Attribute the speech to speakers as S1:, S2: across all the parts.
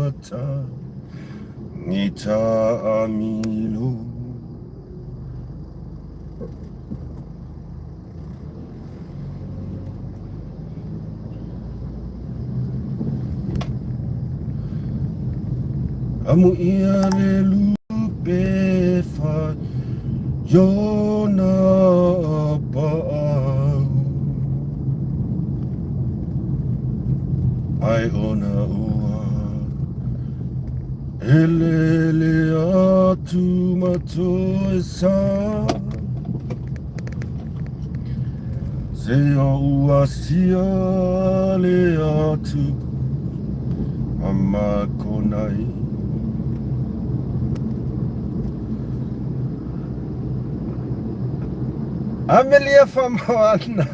S1: Matagita amilo. Amu ia le lupe fa yona paau Ai ona ua elele atu ma toe sa Se ua sia le atu a makonai. Amelia Famoana.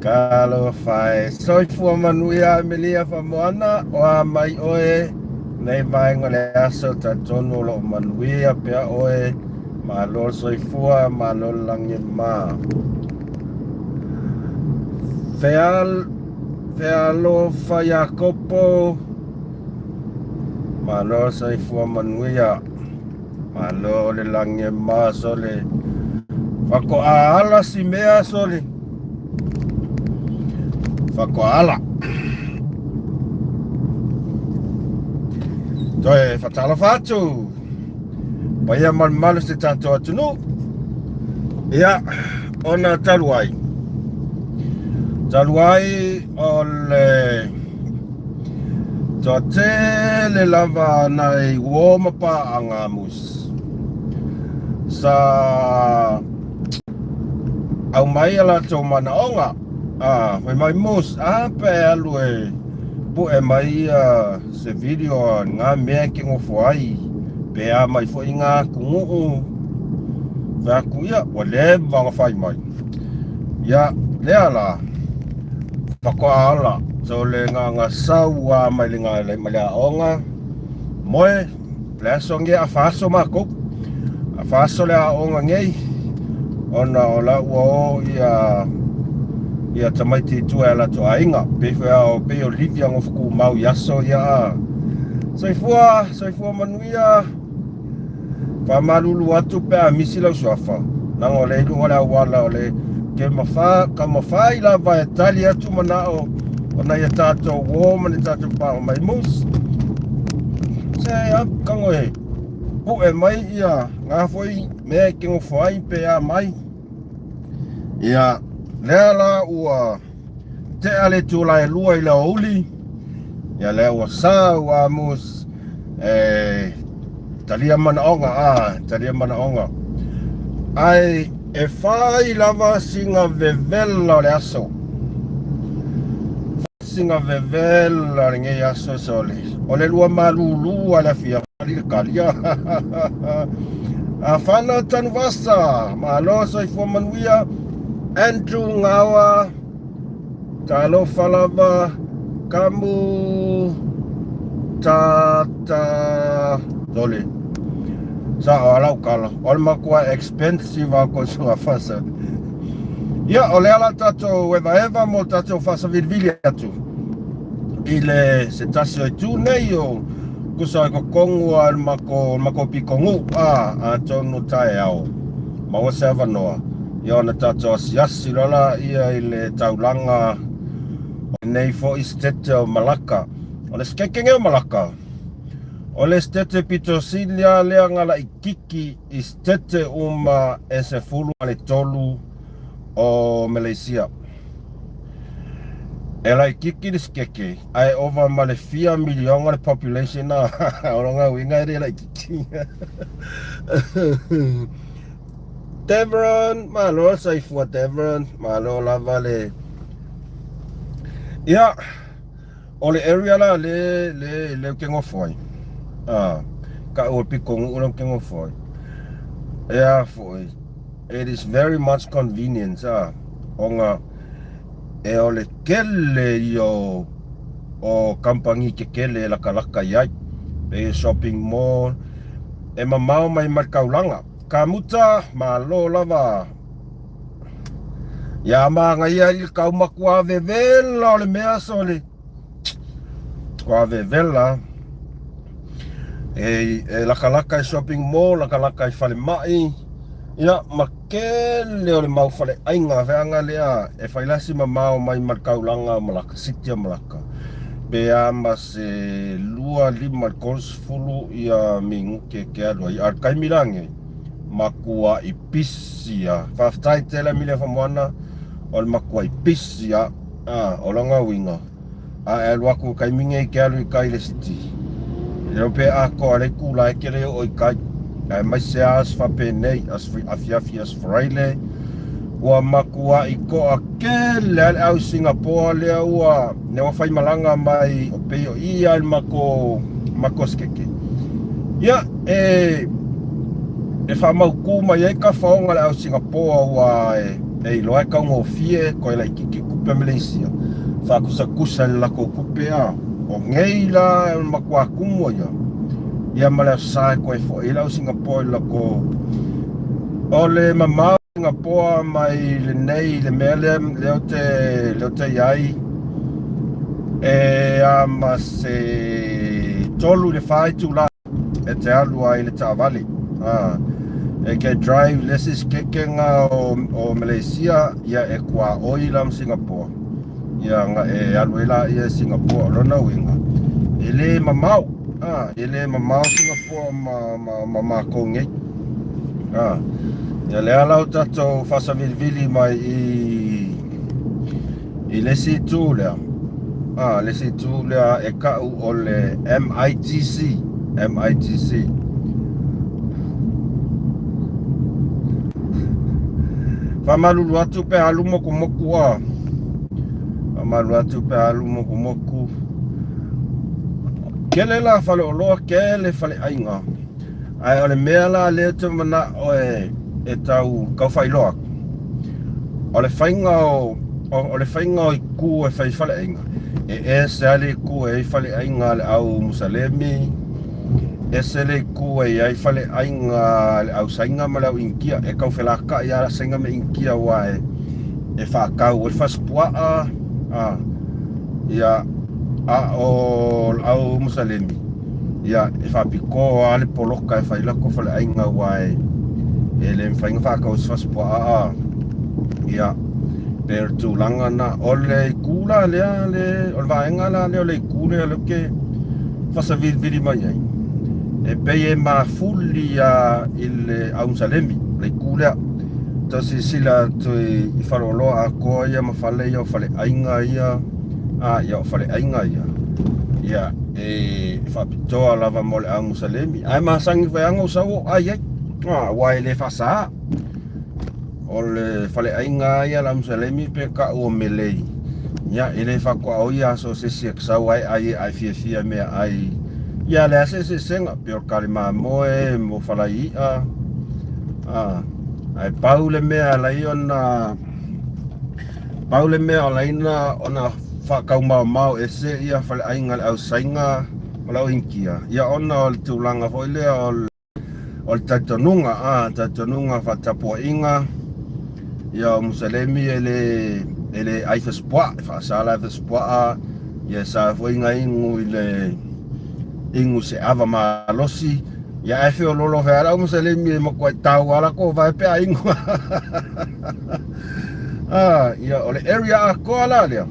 S1: Talofa e. Soifua manuia Amelia Famoana. O a mai oe nei vaega o le aso talitonu o lo o manuia pea oe. Malo le soifua, malo le lagi e mama. Feal, fealofa Iakopo, malo le soifua manuia. Malo le lagi e mama sole. Faatoa ala si mea sole. Faatoa ala. Toe whatalofa atu. Paia malumalu se tatou atunuu. Ia, ona talu ai. Talu ai o le toatele lava nai uo ma paaga mus. Sa aumai a latou manaoga. Ah, fai mai mus, a pe alu e pu'e mai ia se video a ngā mea e ke ngofo ai, pe a mai foi ngā atunuu, fai atu ia, ua leva ona fai mai. Ia, lea la, faatoa ala, so le ngā sau a mai le ngā mai le aoga, moe, Le aso nge a faaso makou. A faaso le aoga nei ona o la ua o ia ia tamaiti i tua e a latou aiga. Pei foi a o pei o Livia gofo kumau i aso ia a. Soifua, soifua manuia. Faamalulu atu pe a misi lau suafa. Leaga o lea i luga o le auala o le ke mafa, ka mafai lava e tali atu manao o nai a tatou uo ma ni tatou paga mai mus. Se a kango e pu'e mai ia ngā foi mea e ke ngofo ai pe a mai. Ia, lea la ua tea le itula e lua i le aoauli, ia lea ua sau a mus e talia manaoga, a talia manaoga. Ae e fai lava sina vevela o le aso. Sina vevela o lenei aso sole. O le lua malulu a le afiafi le kalia. Afana Tanuvasa, malo soifua manuia. Andrew Ngawa, talofa lava, Kamu ta ta sole. Sa o ala ukala. O le makua expensive a ko sua fasa. Ia, o le ala tatou evaeva mo tatou faasavilivili atu i le se tasi o itu nei o tusa o kokongu a le mako, mako pikogu a atonu taeao maua se avanoa ia ona tatou asiasi loa laia i le taulaga o lenei foi setete o Malaka. O le setete nei o Malaka, o le setete pito sili lava lea na laititi i setete uma e 13 o Meleisia. E laititi le setete ae ova ma le fia miliona le population a o lona uiga e le laititi. Devron, malo soifua Devron, malo lava le Ia, o le area la le le le ke ngofo ai. Ah, ka o piko ngu le ke ngofo ai. Ea foi, it is very much convenience ah, ona e o le kele ia o o kampangi kekele e lakalaka i ai. Pei shopping mall, e mamao mai ma le kaulanga. Ka muta, malo lava. Ia manaia i le kaumatua vevela o le mea sole. Kua vevela e, e lakalaka i shopping mall, lakalaka i falemai, ia ma tele o le mau faleaiga feaga lea e failasi mamao mai ma le taulaga o Malaka, city o Malaka. Pe a ma se 25 i le 30 ia minute e te alu ai. A o le taimi la nei, matuai pisi lava. Faafetai tele Amelia Famoana, o le matuai pisi lava. A, o lona uiga, a e alu atu i le taimi nei e te alu i tai i le city, e le iloa pe atoa le itula e te le oo i tai, aemaise lava aso faapenei, aso afiafi, aso Faraile, ua matuai toatele lava le au Singapoa lea ua lea ua faimalaga mai o pei o i lava i le matou matou sikeke. Ia, e e faamautu mai ai tafaoga a le au Singapoa aua e e iloa e taugofie toe laitiiti tupe a Malaysia faatusatusa i le latou tupe a o nei la e matua tumu ai lava ia ma le Aso Sa e toe foi ai le au Singapoa i le latou o le mamao Singapoa mai lenei le mea lea lea ou te lea ou te i ai e a ma se 3 i le 4 itula e te alu ai i le taavale a e ke drive le isi sikekega o, o Malaysia ia e tuaoi la ma Singapore ia na e alu ai laia i Singapore o lona uiga e le mamao a e le mamao Singapore ma ma, ma makou nei a ia lea la o tatou faasavilivili mai i i le isi itu lea a le isi itu lea e kau o le MITC MITC Faamalulu atu pe alu mokumoku a Faamalulu atu pe alu mokumoku Kele la faleoloa kele faleaiga Ae o le mea la lea ou te manao e, e tau, tau faailoa atu, o le faiga o, o, o le faiga o itu e fai faleaiga, e ese lava le itu e i ai faleaiga a le au Musalemi, ese le itu e i ai faleaiga a le au Saina ma le au Initia. E tau felata'i lava Saina ma Initia aua e, e faatau ai le fasipuaa, a, ia, a o le au Musalemi, Ia, e faapitoa lava le poloka e fai latou faleaiga aua e, e le mafai ona faatau i se fasipuaa a. Ia, pe o le tulaga na. O le itu la lea, le, o le vaega la lea o le itu lea lea ou te fasavilivili mai ai, e pei e mafuli lava i le au Musalemi, le itu lea. Tau silasila atu i faleoloa atoa ia ma fale ia o faleaiga ia, a, ia o faleaiga ia, ia, e faapitoa lava mo le au Musalemi. Ae masani foi lava ona ou sau ou ai ai, aua e le faasa. O le faleaiga lava ia a le au Musalemi pe tau o Melei, ia e le faatuaoia aso o se isi e sau ai ai ae fiafia meaai. Ia leai se eseesega, pei o le kale mamoe, mo falai i'a, a, ae pau le mea e ala ai ona Pau le mea o laina ona faataumaomao ese ia faleaiga le au Saina ma le au Initia, ia ona o le tulaga foi lea o le talitonuga, a, talitonuga faatapuaiga, ia o Musalemi e le, e le ai fasipuaa, e faasala e fasipuaa, ia e sa foi na inu i le inu i se ava malosi, ia ae feololo foi lava le au Musalemi e matuai tau lava latou vae pe a inu. Ah, ia, o le area atoa la lea,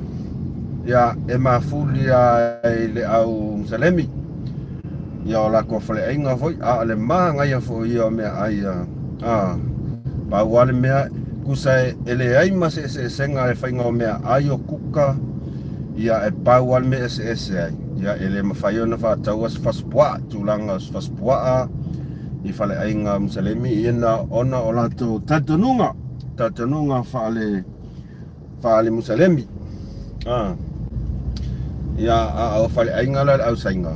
S1: ia, e mafuli lava i le au Musalemi, ia, o latou faleaiga foi, a o le manaia foi ia o meaai a, a, pau lava le mea, tusa e, e leai ma se eseesega i le faiga o meaai o kuka, ia, e pau lava le mea e eseese ai, ia, e le mafai ona faataua se fasipuaa, tulaga o se fasipuaa i faleaiga Musalemi, ia, na, ona o latou talitonuga. Talitonuga faale faale Musalemi. Ah. Ia a o faleaiga la le au Saina.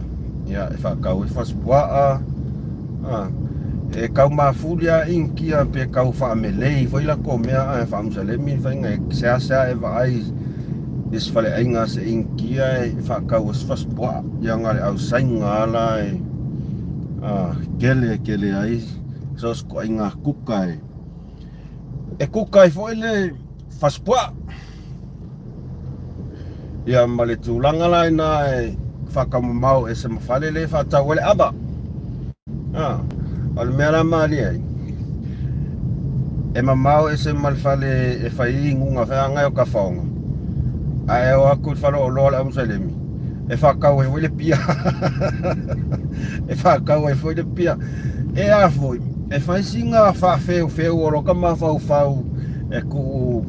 S1: Ia e faatau ai fasipuaa. Ah. E kau mafuli a Initia pe kau faamelei foi latou mea ae faa-Musalemi le faiga e seasea e vaai i se faleaiga a se Initia e faatau ai se fasipuaa. Ia na o le au Saina lava la e tele tele ai so o se ituaiga kuka e E kuka ai foi le fasipuaa. Ia ma le tulaga la ina e Faataumamao ese ma fale le e faatau ai le ava. A, o le mea la malie ai, e mamao ese ma le fale e fai ai inuga feagai o tafaoga, ae o atu i le fale oloa o le Amusalemi, e faatau ai foi le pia. E faatau ai foi le pia. E a foi, e fai sina faafeufeu o lota mafaufau e tuu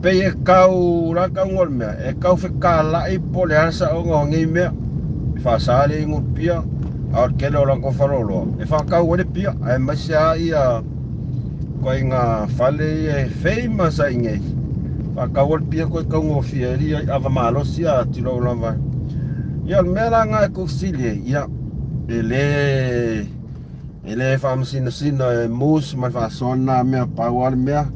S1: pei e tau la tauga o le mea, e tau fetalai po o le a le saoga o nei mea. E faasa le inu pia, a o le tele o latou faleoloa e faatau ai le pia, aemaise lava ia ituaiga fale ia e famous ai nei. Faatau ai le pia toe taugofie ai le ava malosi a tulou lava. Ia o le mea la lena e tuufesili ai, ia e le e le faamasinasina e Moose ma le faasoa lena mea, pau lava le mea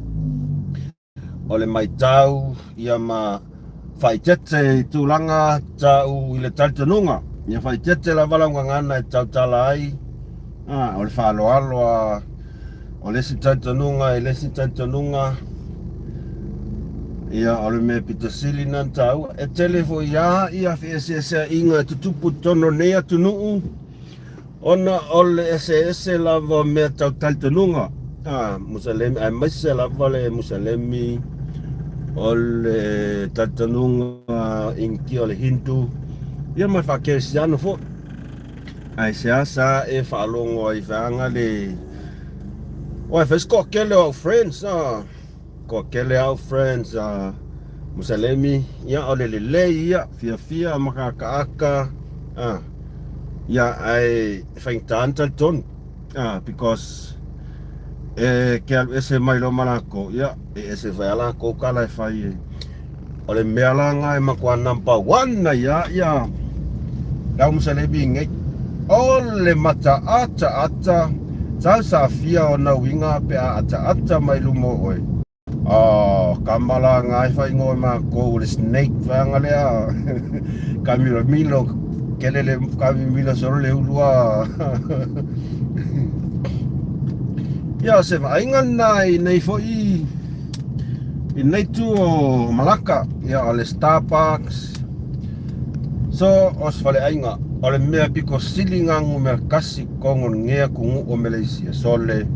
S1: o le matau ia ma faaeteete i tulaga tau i le talitonuga. Ia faaeteete lava lau gagana e tautala ai, a, o le faaaloalo a o le isi talitonuga i le isi talitonuga, ia o le mea pito sili lena na taua. E tele foi lava ia feeseeseaiga e tutupu i totonu o lenei atunuu, Ona o le eseese lava o mea tau talitonuga, a, Musalemi, aemaise lava le Musalemi, o le talitonuga Initia o le Hindu, ia ma le faakerisiano foi. Ae seasea e faalogo ai feaga le... Ua fai si toatele o au friends, a, toatele au friends, a, Musalemi, ia o le lelei ia, fiafia ma kaakaaka, a, ia ae faigata ona talitonu, a, because e ke alu ese mai loa ma lakou, ia e ese foi lava lakou tala e fai e. O le mea la lena e matua number one ai lava ia le au Musalemi nei, o le mataataata tausafia ona uiga pe a ataata mai luma o oe. Oh, kama la nga e whaingoa e mākou o le snake whaanga lea. Ka milo milo, kelele ka milo solo le ulua. Ia se vaaiga lena i nei foi i nei tu o Malaka, ia o le Starbucks. So o se faleaiga, o le mea piko sili ngā numera kasi kongo nge atunuu o Meleisia. So le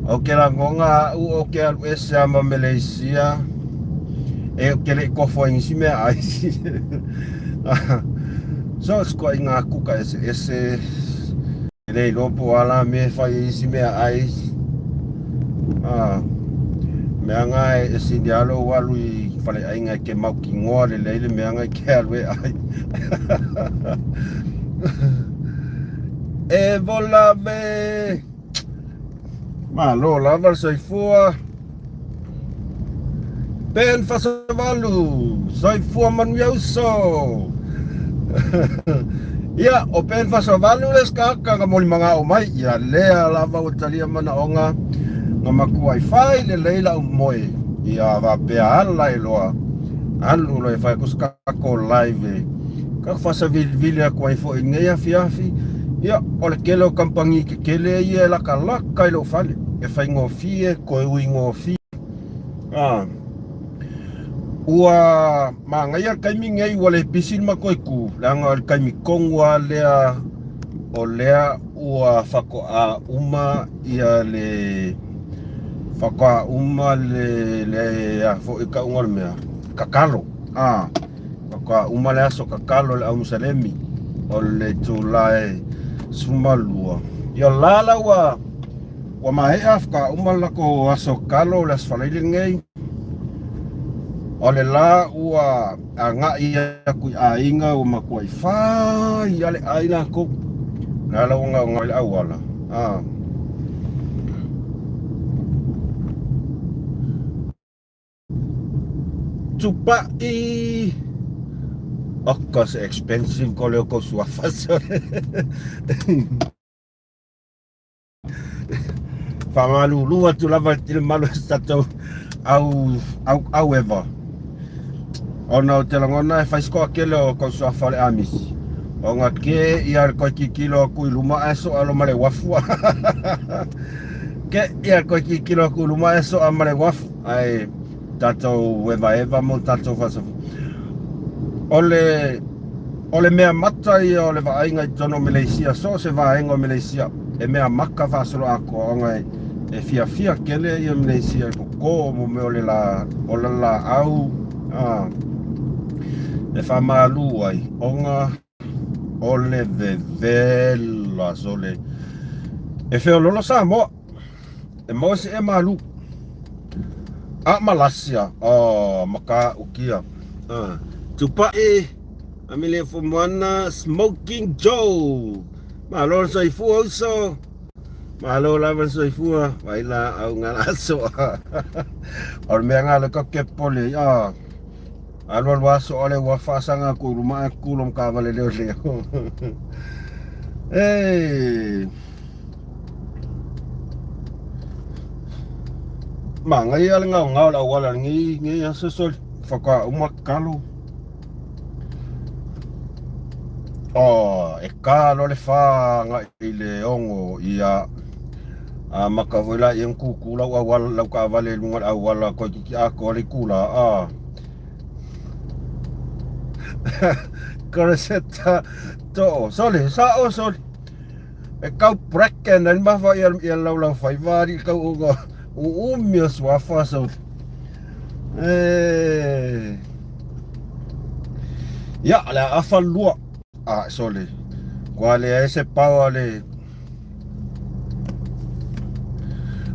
S1: o ke lagonga a'u o ke alu ese a ma Meleisia e o ke le kofo ai nisi mea ai. So sikoaiga kuka ese ese e le iloa po o a la mea e fai ai isi mea ai. A mea nga e sili lava lou alu i faleaiga e ke mautinoa lelei le mea nga i ke alu e ai. E volave! Malo lava le soifua. Ben Fasavalu, soifua manuia uso. Ia, o Ben Fasavalu le skaka nga moli mangao mai. Ia lea lava ua talia manaoga nga makuai fai lelei lau moe. Ia faapea ala e loa. Alu loa e fai aku skaka live. Ka faasavilivili atu ai foi i lenei afiafi, ia, o le tele o kamupani kekele ia e lakalaka i lou fale, e faigofie, toe uigofie. A, ua manaia le taimi lenei ua le pisi le matou itu, leaga o le taimi tonu lava lea o lea ua faatoa uma ia le faatoa uma le le a foi tauga o le mea, tatalo. A. Faatoa uma le aso tatalo i le Aumusalemi o le itula e 12. Ia la la ua ua maea faatoa uma le latou aso tatalo o le Aso Faraile lenei. O le la ua agai atu i aiga ua matuai fai lava le ai latou. La la ua gaogaoi le auala. A. Tupai Oka se expensive ko leo kou suafa sole. Whamalulu atu lava i le malu e tatou au, au, au eva. Ona o te lagona e whai skoa kele o kou suafa o le amisi. O ngā ke ia le koe kikilo aku i luma ae soa lo ma le wafu. Ke ia le koe kikilo aku i luma ae soa ma le wafu. Ae tatou evaeva mo tatou faasoa. O le O le mea mata ia o le vaaiga i totonu o Meleisia, so o se vaega o Meleisia, e mea maka faasoloatoa ona e fiafia tele ia Meleisia i toto mo mea o le la, o le laau a, e faamalu ai ona o le vevela sole. E feololo Samoa, e maua se e malu. A Malasia, oh, matautia. Ah, Tupai, Amelia Fumoana, Smoking Joe. Malo le soifua uso. Malo lava le soifua. Vai la au ngā aso. O le mea ngā le ka ke pole. Ah, alu alu aso o le ua whaasanga ku ruma e kulo mkawale leo leo. Hey. Manaia le ngaongao o le auala i lenei, lenei aso soli. Faatoa uma kalo. Oh, e ka loa le fa agai i le 6 ia amata foi la ia ona tutu lau auala, lau taavale i luga o le auala toeitiiti atoa le itula a. Koreseta too. Soli, sao soli. E kau bracken ai le mafa ia ia laulau faiva alii tau ona uumi o suafa soli. E Ia, o le a afa le lua. Ah, soli. Kua leai se power le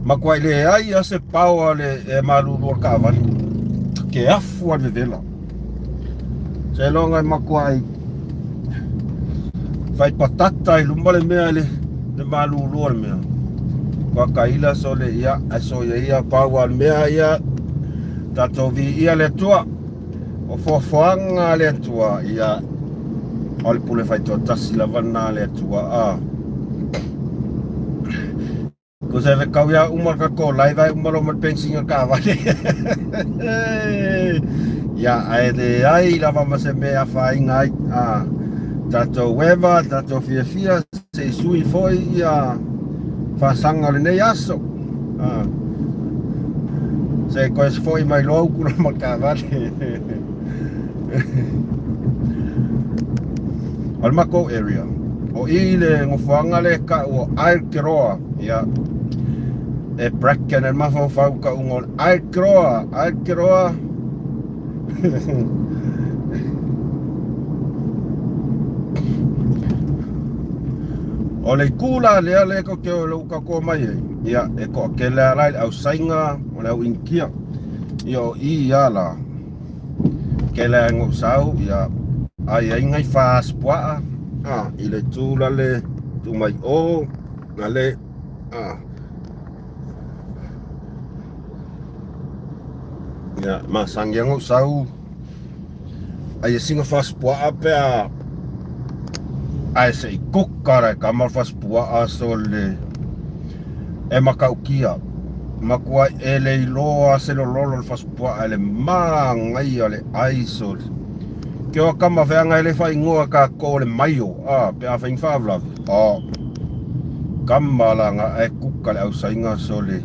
S1: Makuai leai a se power le e malulu o le taavale. Ke afu a le vevela. Seiloga e makuai fai patata i luma le mea le le malulu o le mea. Kua kaila sole ia ae soia ia pau a le mea ia tatou viia le Atua. O foafoaga a le Atua ia o le pule faitoatasi lava lena a le Atua a. Tusa e fekau ia uma le tatou live ae uma loa ma le pensina taavale. Ia, ae leai lava ma se mea e afaina ai. A, tatou eva, tatou fiafia, se i sui foi ia faasaga o lenei aso. A, se i toe foi mai loa utu loa ma le taavale. O le matou area, o i le nofoaga lea e tau o Aotearoa, ia, e bracken e mafaufau tauga o le Aotearoa, Aotearoa. O le itu la lea lea tou te o ua tatou omai ai, ia, e toatele lava la i le au Saina, o le au Initia, ia o i ia la. Kela e ngou sau ia ai ai ngai fa puaa a i le tu la le tu mai o na le a ia masangi a ngou sau ai e singa fas puaa pe a ae se i kuka ra e kama fas puaa so le e matautia matua e le iloa se lololo le fasipuaa e le manaia le ai soli ke o kama feaga e le faaigoa tatou o le maio a pe a fai ni faalavelave o kama la ga e kuka le ausaiga soli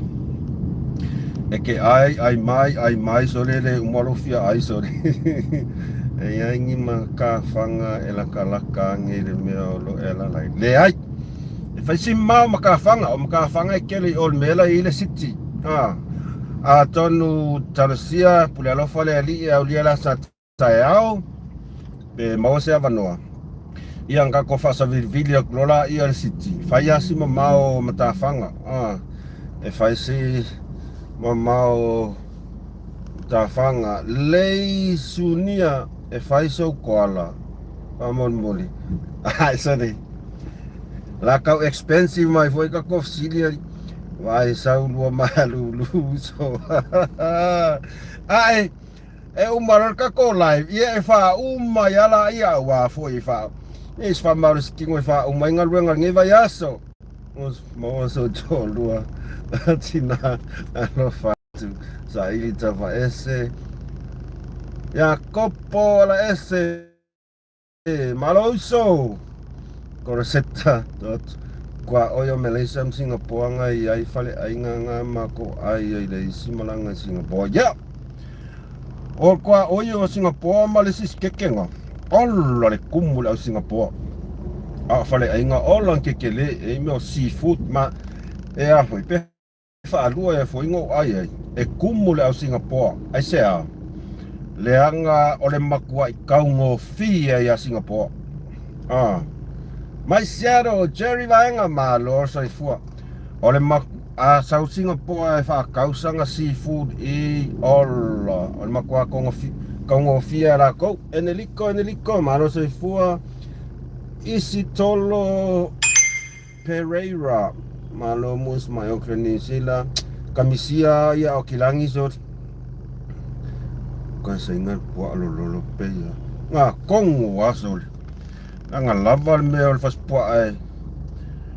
S1: e ke ai ai mai ai mai soli le uma lou fia ai soli e iai ni matafaga e lakalaka age i le mea o lo e alala ai leai. E fai si mamao Makafaga, o Makafaga e kele i o le mea la i le city. A, atonu talosia pule alofa le alii e aulia le asa taeao, pe maua se avanoa. Ia na tatou faasavilivili atu loa laia i le city, fai lava si mamao o Matafaga. A, e fai si mamao o Matafaga. Lei Sunia e fai sou koala, faamolemole. Ai, sorry. La kau expensive mai foi ka ko fesili ai. Vai sau lua malulu so. Ae e uma loa le tatou live ia e faauma ai lava laia aua foi e faa e se faamalosi tino e faauma ai galuega o lenei vaiaso. Maua sou toalua tina alofa atu saili tafaese Iakopo Alaese. Malo uso! Koroseta dot kua oi o Malaysia ma Singapore nga i ai fale aiga nga makou ai ai le isi malaga i Singapore. Yeah! O kua oi o Singapore ma le isi sikeke nga. Ola le kumu le au Singapoa. A o faleaiga ola kekele e mea o seafood ma e a foi pe faalua ea foi na ou ai ai e kumu le au Singapoa. Aisea? Leaga o le matuai taugofie ia Singapoa. Ah. Mai Seattle, Jerry Vaega, malo soifua. O le maku, a sau Singapoa e faatausaga seafood i ola. O le matua taugofie a lakou. Eneliko, Eneliko, malo soifua. Isi Tolo Pereira, malo mus mai Auckland, New Zealand. Kamisia ia o Kilangi so. Ka sainga pua lololo pe ia. Nga kongo a soli. Anga lava le mea o le fasipuaa e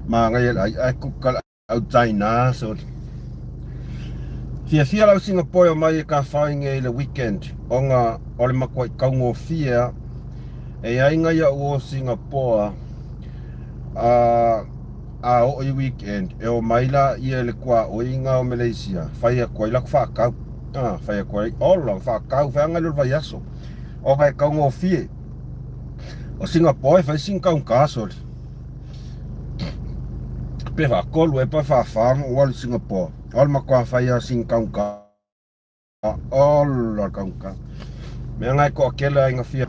S1: magaia le ai ae kuka le au China soli. Fiafia lau Singapore e omai e kafaoinge i le weekend ona o le matuai taugofie a. E iai ngai au o Singapore a a oo i weekend e omai la ia le tuaoiga o Malaysia fai atu ai laku faatau. A fai atu ai ola faatau feagai le vaiaso ona e taugofie. O Singapore e fai sina taugata soli. Pe faatolu ea pe faafa ona ou alu i Singapore. O le matua fai lava sina taugata. Ola le taugata. Mea na e toatele aiga fia.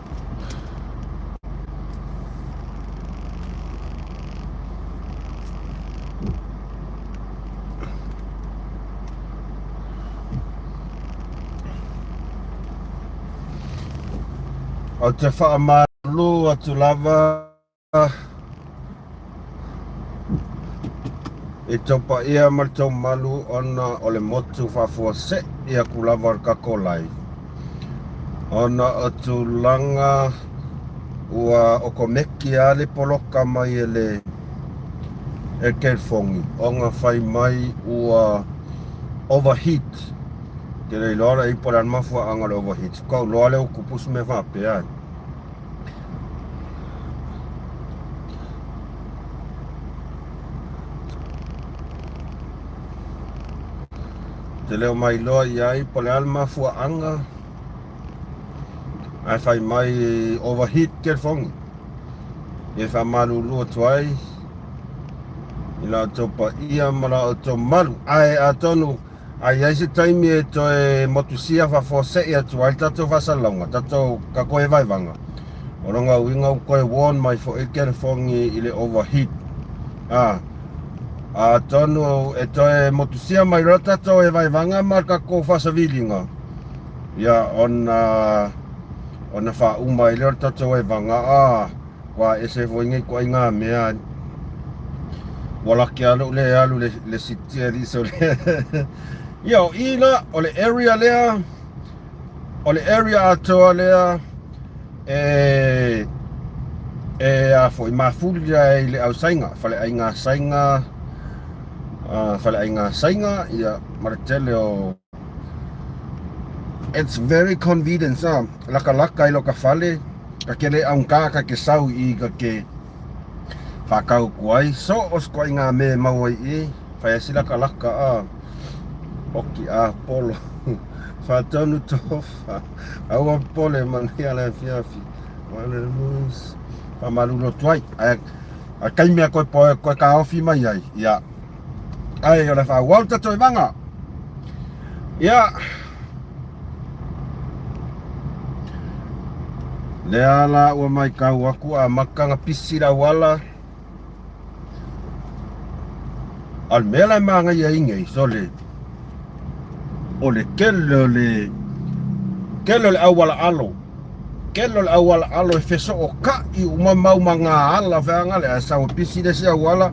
S1: Ou te faamalulu atu lava i tou paia ma le tou malu ona o le motu faafuasei atu lava o le tatou live ona o tulaga ua okomeki lava le poloka mai e le e kelifogi ona fai mai ua overheat. Ke le iloa la ipo le a le mafuaaga o le overheat. Kau loa lea ua tupu se mea faapea. Te leo mai loa i ai po le a le mafuaaga ae fai mai overheat kelifogi. E faamalulu atu ai i la outou paia ma la outou malu. Ae atonu a i ai se taimi e toe motusia faafuasei atu ai le tatou faasalalauga, tatou tatou evaevaga, o lona uiga ua toe warn mai foi le telefoni i le overheat. A, atonu e toe motusia mai loa le tatou evaevaga ma le tatou faasaviliga, ia ona ona faauma ai lea o le tatou evaga, a, ua ese foi nei ituaiga mea ua laki lava lou le alu le, le city alii sole. Ia o i la, o le area lea, o le area atoa lea e e a foi mafuli ai le ausaiga, faleaiga saiga, faleaiga saiga, ia ma le tele o It's very convenient ah. Lakalaka i lo ka fale, ka ke le aungā ka ke sau i ka ke whakau ku ai. So o se koʻi ngā me mau ai i, whai asi lakalaka a. Oki a polo. Whatonu tofa. Aua pole manaia le afiafi. Wale mus. Whamalulo tuai. Ai, a kai mea koe poe koe ka ofi mai ai. Ia. Ai, o le whauau tatou i vanga. Ia. Lea la ua maitau aku a maka na pisi le auala. A o le mea la e magaia ai nei, sole, o le tele o le tele o le auala alo, tele o le auala alo e fesootai uma mau ma ngā ala feaga le ae sau e pisi le isi auala,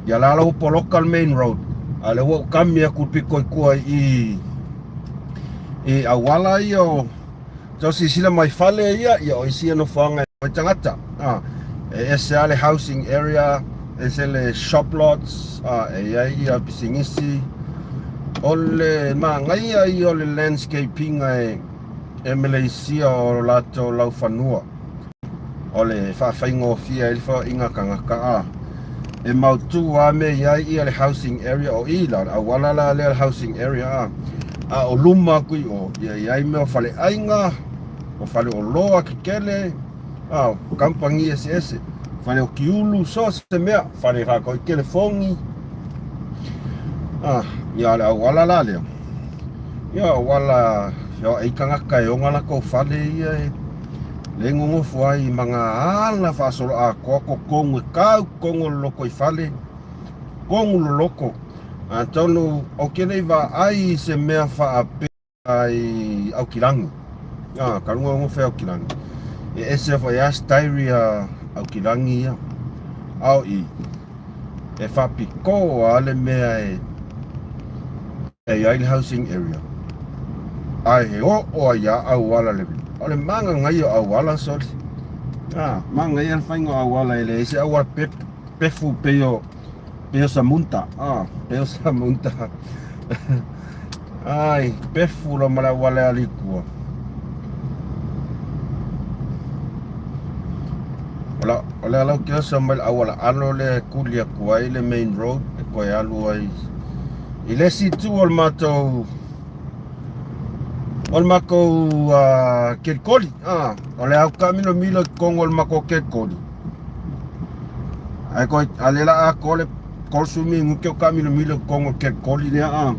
S1: ia la la ua poloka le main road, a o lea ua ou kami atu i le pito i tua i i auala ia o Tau silasila mai fale ia, ia o isi ia nofoaga e fai tagata. A, e ese lava le housing area, ese le shop lots, a, e i ai ia pisinisi. O le manaia ia o le landscaping e, e Malaysia o latou laufanua. O le faafaigofie ai le feoaiga tagata a e mautu lava mea i ai ia le housing area o i la, o le auala la lea le housing area a. A o luma atu i o, ia i ai mea o faleaiga, o faleoloa kekele, A, kamupani eseese, fale o kiulu, so o se mea, fale faakau i telefogi. A, ia o le auala la lea. Ia auala feoai tagata e ona latou fale ia e le nonofo ai ma nā ala faasoloatoa totonu e tau totonu o le lotoifale, tonu loloto. Atonu ou te le i vaai i se mea faapea i Aukilani. Ah, ka runga o whea Aukilani. E ese foi a style a Aukilani ia. Ao i e whapiko a le mea e e ai le housing area. Ai he o o ai a auala le. O le manga ngai o auala soli. Ah, manga ia whainga auala e le ese auala pep, pefu peo Peo samunta, ah, peo samunta. Ai, pefu lo mala wale alikua. Ola, ola lau ke oso mai awala alo le kuli aku ai le main road e koe alu ai. I le si tu o le matou o le makou uh, kelikoli. Ah, o le au kamilomilo i kongo o le makou kelikoli. Ae koe, a le la a kole, kol sumi nguke o kamilomilo i kongo kelikoli lea a.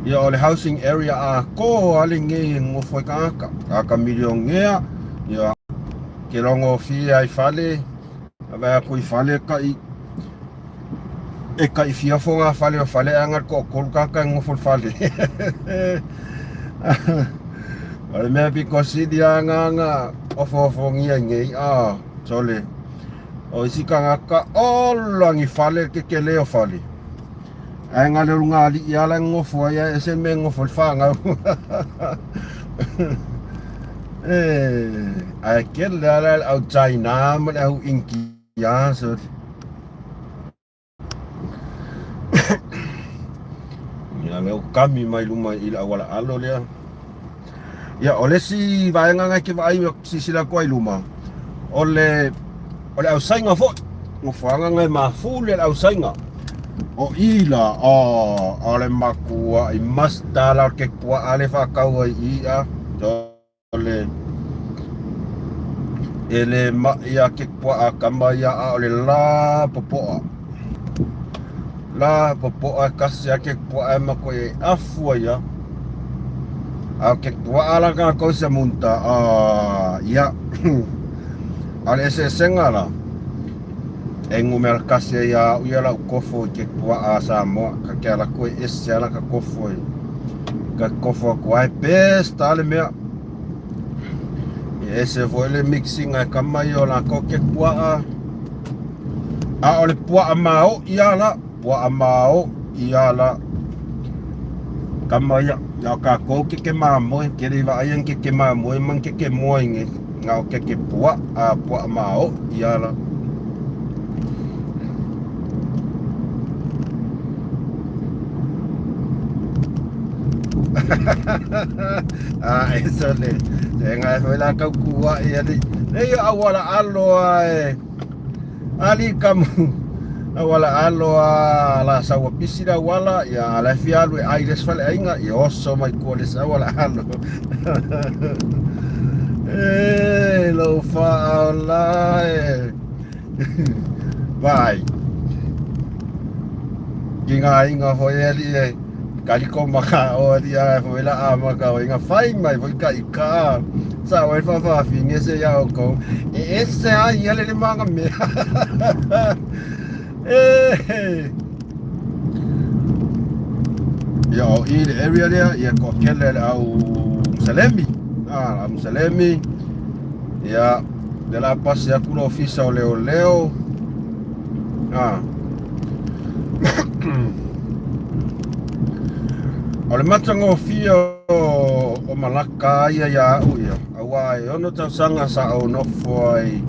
S1: Ia o le housing area a ko ale ngei e ngofo e kaka. Kaka milionea, ia ke longo fie ai fale, a vai aku i fale kai e kai fia fonga fale o fale anga ko kolu kaka e ngofo fale. O le mea piko sili anga anga ofofogia ngei a sole. O isi kangaka ola ngi fale ke ke leo fale. Ae nga le lunga ali i ala ngofo ai e se me ngofo le whangau. E, ae ke le ala au China ma le au India so. Ia lea ua kami mai luma i le auala alo lea. Ia, o le isi vaega ngai ke vaai silasila atu ai i luma, o le o le ausaiga foi. Nofoaga ngai mafu le ausaiga. O i la, o, o le makua i must la ke pua'a le whakau ai i a. O le E le maʻi a ke puaʻa kama ia a o le lā popoʻa. Lā popoʻa e kasi a ke puaʻa e mako e afu ai a. A o ke puaʻa la kākou sa munta a ia. A o le eseesega la, e ngumela kasi ai a au ia lau kofo i ke puaʻa a Samoa, ka ke ala koe ese ala ka kofo i ka kofo aku ai best a le mea. E ese foi le mixing ai kama i o lākou ke puaʻa. A o le puaʻa maoʻi a la, puaʻa maoʻi a la. Kama ia, ia o kākou ke ke māmoe, ke le vaai an ke ke māmoe man ke ke moa inge, nga o ke ke puaʻa, puaʻa maoʻi a la. A e sole, e ngai foi la kau kua i ali. Nei auala alo e. Ali kamu. Auala alo a la saua pisi la auala ia ala fia alu e ai les fale ainga ia oso mai kua les auala alo. E lo fa la e. Vai. Ki ngā inga hoi e ali e kaliko maka o ali a hoi la a maka o inga whai mai hoi ka i ka sa wai fa fa fi nge se ya o ko e e se a ia le le manga me e ia o i le area lea ia ko kele le au Musalemi ah Musalemi ia Le la pasi aku le ofisa o leoleo. Ah. O le matagofie o, o Malaka ia ia au ia. Aua e ono tausaga sa ou nofo ai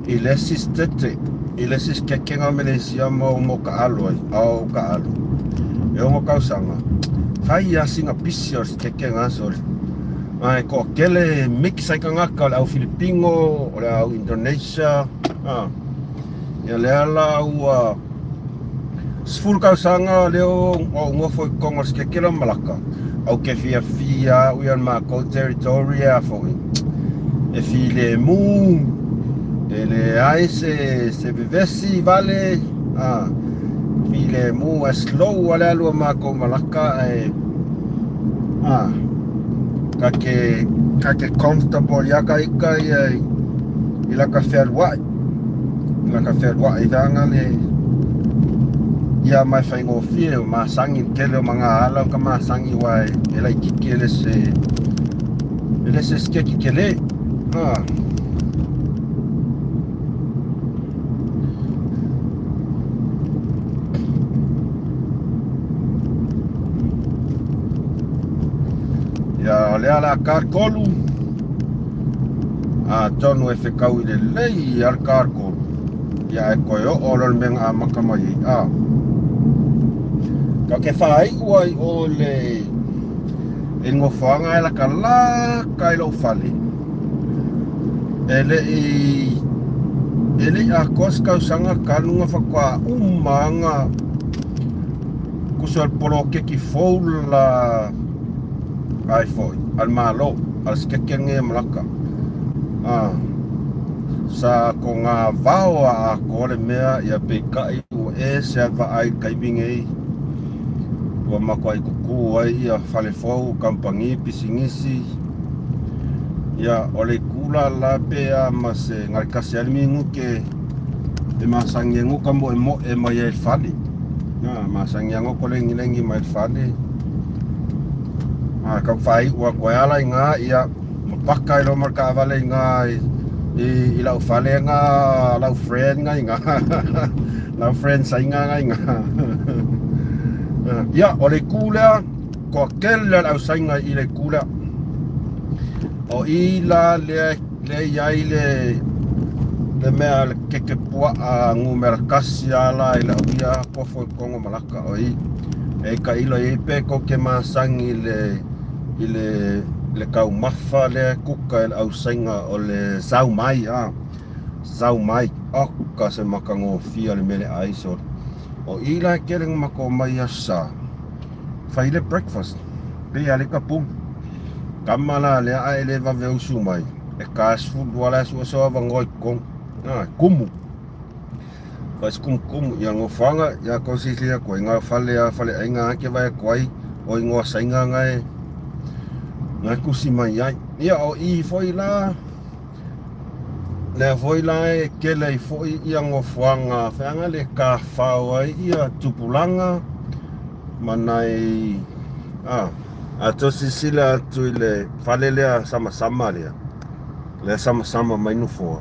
S1: i le isi sitete, i le isi kekega o Meleisia mo mo ka alo ai, a o ka alo. E ono tausaga. Fai ia sina pisi o se kekega sole. Ae toatele mix ai tagata o le au Filipino, o le au Indonesia, a. Ia lea la ua 10 tausaga lea o ou nofo i totonu o le sikekele o Malaka, au ke fiafia au ia le matou territory a foi. E filemu, e leai se se vevesi vale, a filemu ae slow lava le alu a makou malaka ae a ka ke ka ke comfortable ia ka ika ia i laka fealuai, i laka fealuai feaga le ia ma e faigofie o masagi le tele o magaala o ka masagi aua e laititi e le se E le se sikeki tele. Ah. Ia, o lea la ka tolu. Atonu e fekaui lelei a le ka tolu. Ia, e koe oo loa le mea na amata mai ai. Ah. Ka ke faaiu ai o le I le nofoaga e lakalaka i lou fale, e le i e le i atoa se tausaga talu na faatoa uma ana tusa o le poloketi fou la ai foi a le Malo, a le Sikeke lenei a Malaka. A, sa kogavao a atoa le mea, ia peitai ua ese a le vaai i le taimi nei. Ua matuai kukū ai ia fale fou, kamupani, pisinisi. Ia, o le itu la la pe a ma se na le tasi lava le minute e masani ai no ka moemoe mai ai i le fale. Ia, masani lava no ka lagilagi mai i le fale. A tau faaiu atu ai lava la i ina, ia, ma paka ai loa ma le taavale i ina i lau fale na lau friend na i ina. Lau friend Saina na i ina. Ia, o le itu lea, toatele lava le au Saina i le itu lea. O i la lea lea i ai le le mea le keke puaa numera tasi lava la i lau ia kofo i totonu o Malaka o i. E tailo i ai pe tou te masani i le i le le taumafa lea e kuka e le au Saina o le zau mai a. Zau mai, oka se matagofie o le mele ai sole. O i la e kele na matou omai i aso sa, fai le breakfast, pei a le tapuni. Kama la lea ae le vave usu mai, e ka 12 la e sue so avanoa i totonu. A, kumu. Fai se kumukumu, ia nofoaga, ia kou silasila atu ai, na o fale a faleaiga a ke vae atu ai, o igoa Saina na e, na e tusi mai ai. Ia o i foi la, Lea foi la e kele ai foi ia nofoaga feaga le tafao ai ia tupulaga ma nai a a toe silasila atu i le fale lea samasama lea, lea samasama mai nofoa.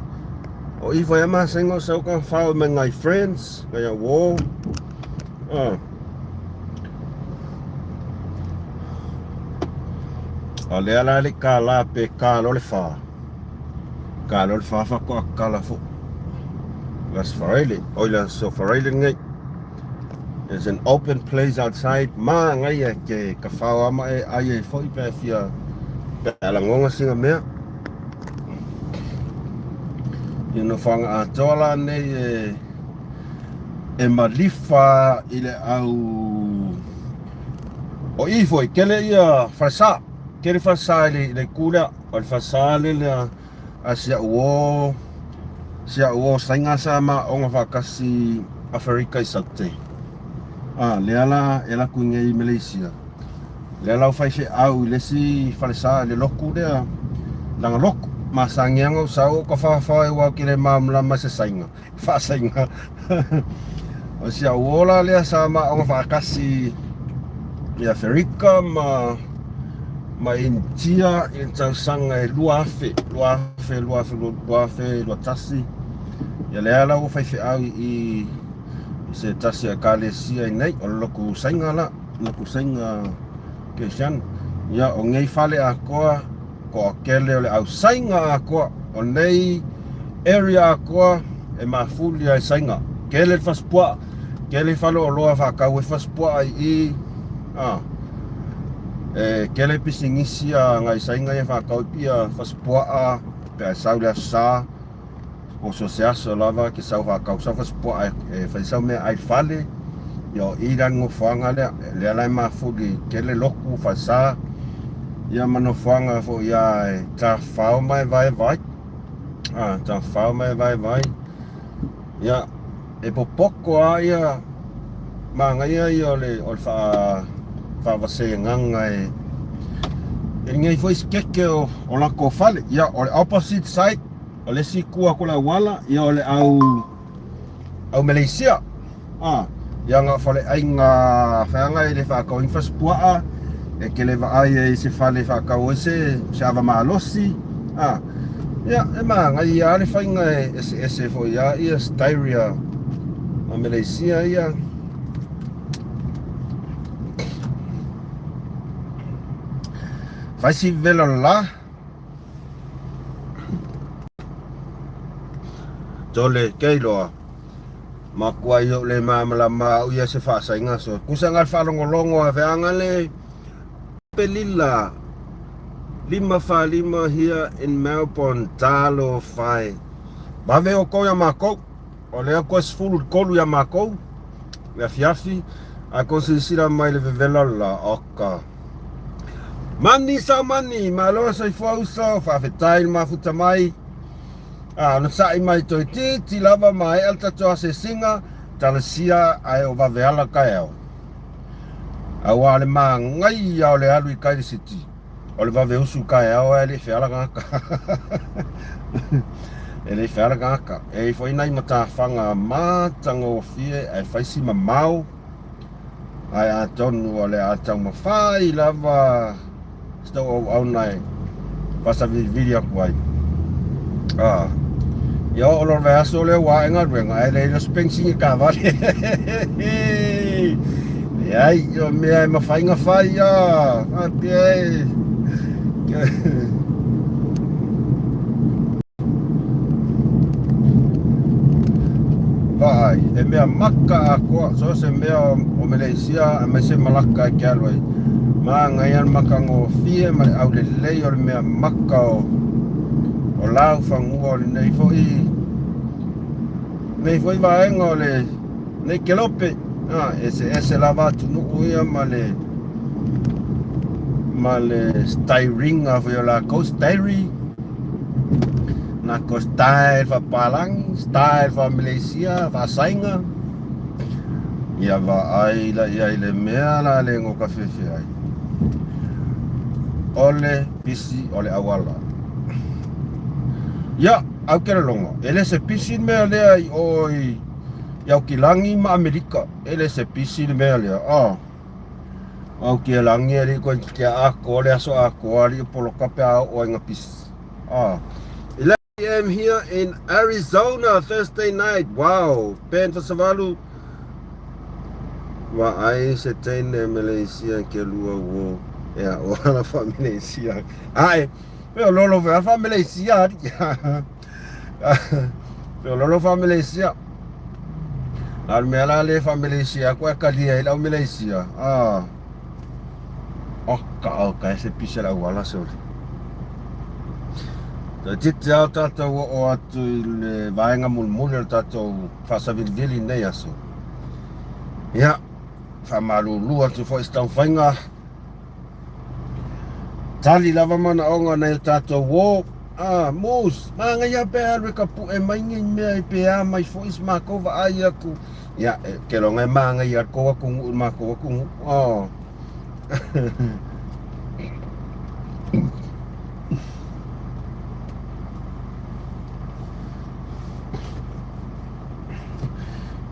S1: O i foi a masani o sau tafao mai nai friends, nai au uo. A. O lea la le $1 pe ka loa le fa. Ka loa le fa faatoa kala foi. Las Faraile, oi la so Faraile nei. There's an open place outside. Ma ngai e ke ka whao ama e ai e foi pe fia pe ala ngonga singa mea. Ia no whanga atoa la nei e e malifa i le au o i foi kele ia falesa kele falesa i le, i le ku lea o le falesa le lea a si au o si au o sainga sa ma onga whakasi Aferika i Saute a lea la e la kui nei i Malaysia lea lau whai au i le si falesa i le loku lea langa loku ma sangianga o sau o ka whawhai wau ki le mamlama se sainga Faasaiga. O si au ola lea sa maaoga faatasi i Aferika ma ma Initia i le tausaga e 2000, 2000, 2000, 2021. Ia lea la ua faifeau i i se tasi o ekalesia i nei, o le lotu Saina la, lotu Saina Kerisiano. Ia o nei fale atoa Toatele o le au Saina atoa o nei area atoa e mafuli ai Saina. Tele le fasipuaa, tele fale oloa faatau ai fasipuaa i i, a. E tele pisinisi a ngai Saina ia faatau ai pia fasipuaa pe a sau le aso sa. Po so se aso lava ke sau faatau sau fasipuaa e fai sau meaai i le fale. Ia o i la le nofoaga lea, lea la e mafuli tele lotu, falesa. Ia ma nofoaga foi ia e tafafao ma e vaevae. A, tafafao ma e vaevae. Ia, e popoko lava ia manaia ia o le o le faa faavasegaga e e lenei foi sikeke o, o latou fale. Ia, o le opposite side, o le isi itu atu o le auala, ia o le au au Meleisia. A, ia na o faleaiga feaga e le faatauina fasipuaa, e te le vaai ai i se fale e faatau ai se, se ava malosi. A, ia, e manaia lava le faiga e eseese foi lava ia styria a Meleisia ia. Fai si vela la. Tole, kei loa. Makua i ou le malamalama au ia se faasaiga so. Kusa ngal faalogologo a feaga le pelila 545 here in Melbourne talo fai. Vave outou ia makou. O lea koe 13 ia makou le afiafi. Ae kou silasila mai le vevela la oka. Mani sa mani, malo soifua uso, faafetai le mafuta mai. A, na sa'i mai toeitiiti lava maea le tatou asiasiga, talosia ae o vave ala taeao. Auā o le manaia o le alu i tai le city, o le vave usu taeao ae le i feala tagata. E le i feala tagata. E i ai foi nai matafaga matagofie ae fai si mamao, ae atonu o le a taumafai lava se tau auauna e faasavilivili atu ai. Ah, ia oo loa le vaiaso lea ua ae galuega ae leai loa se penisini e taavale. Leai, o mea e mafai ona fai a, faapea e. Vaai, he mea maka atoa, so se mea o, o Meleisia aemaise Malaka e ke alu ai. Manaia le makagofie ma le aulelei o le mea maka o, o laufanua o lenei foi nei foi vaega o le nei kelope. Ah, eseese lava atunuu ia ma le ma le styringa foi o lakou styri na ko style faapalangi style faa-Malaysia faasaiga ia vaai la ia i le mea la le go ka fefe ai o le pisi o le auala ia au ke lologo e le se pisi le mea lea i o i Aukilagi ma Amerika e le se pisi le mea lea ah Aukilagi e alii koe ke atoa le aso atoa alii poloka pe a oo ai na pisi ah 11 am here in Arizona Thursday night wow Ben Fasavalu vaai se teine Malaysia ke lua wo ea o ala fa Malaysia ae pe o lolo fe fa Malaysia ali pe o lolo fa Malaysia a le mea la le fa Malaysia ko e kalia i lau Malaysia ah o ka o ka se pisa lau ala se ole Toeitiiti lava o tatou oo atu i le vaega mulimuli o le tatou faasavilivili i lenei aso. Ia, faamalulu atu foi i se taumafaiga. Tali lava manaoga o nai o tatou uo. Ah, Moose, manaia pe alu e ka pu'e mai nei mea pe a mai foi se matou vaai atu. Ia, e, ke loga e manaia le tou atunuu i le matou atunuu. Oh.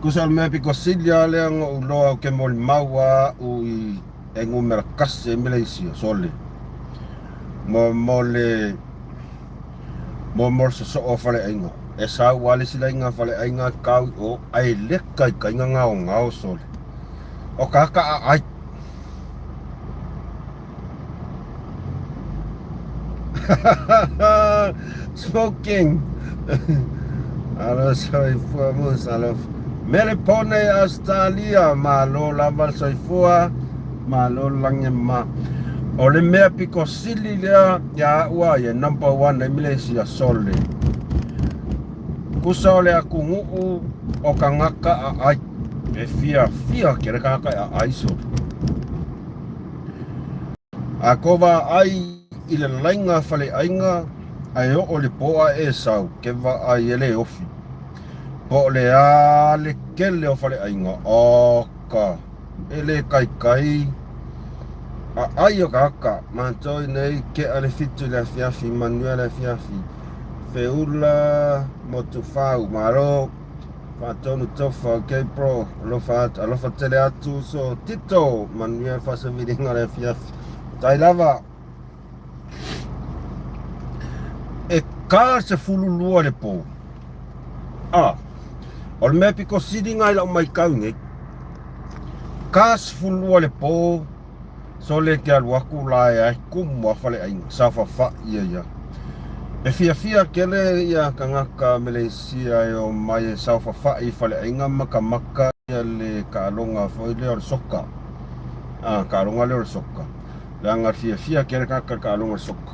S1: Kusa o le mea pito sili lava lea na ou iloa ou te molimau lava au i e numera tasi ai Malaysia, sole. Mo, mo le, mo, mo le sosoo o faleaiga. E sau lava le isi laina faleaiga tau i o, ae leka i tai na gaogao, sole. O ka ka aai. Smoking. Alo soifua Musa alo. Melepone Australia malo lava le soifua malo le lagi ma. O le mea piko sili lea ia au a ia number one ai Malaysia sole. Kusa o le atunuu o tagata aai. E fiafia kele tagata e aai sole. A ko vaai i le laiga faleaiga ae oo i le po ae e sau, ke vaai e le ofi. Po o le a le kele o faleaiga, oka, e le kaikai. A ai o ka aka, matou nei kea le fitu i le afiafi, manuia le afiafi. Feula Motufau, malo. Faatonu Tofa, ok bro, alofa atu, alofa tele atu uso Tito, manuia le faasaviliga o le afiafi. Tai lava. E ka 12 le po. Ah, o le mea pito sili ngai lau maitau nei. Ka 12 le po, Sole ke alu aku la e ae kumu a faleaiga, saofafai ia ia. E fiafia kele ia kangaka Meleisia e o mai e saofafai i faleaiga makamaka ia le kaaloga foi lea o le soka. A, kaaloga lea o le soka. Leaga fiafia kele kangaka i le kaaloga o le soka.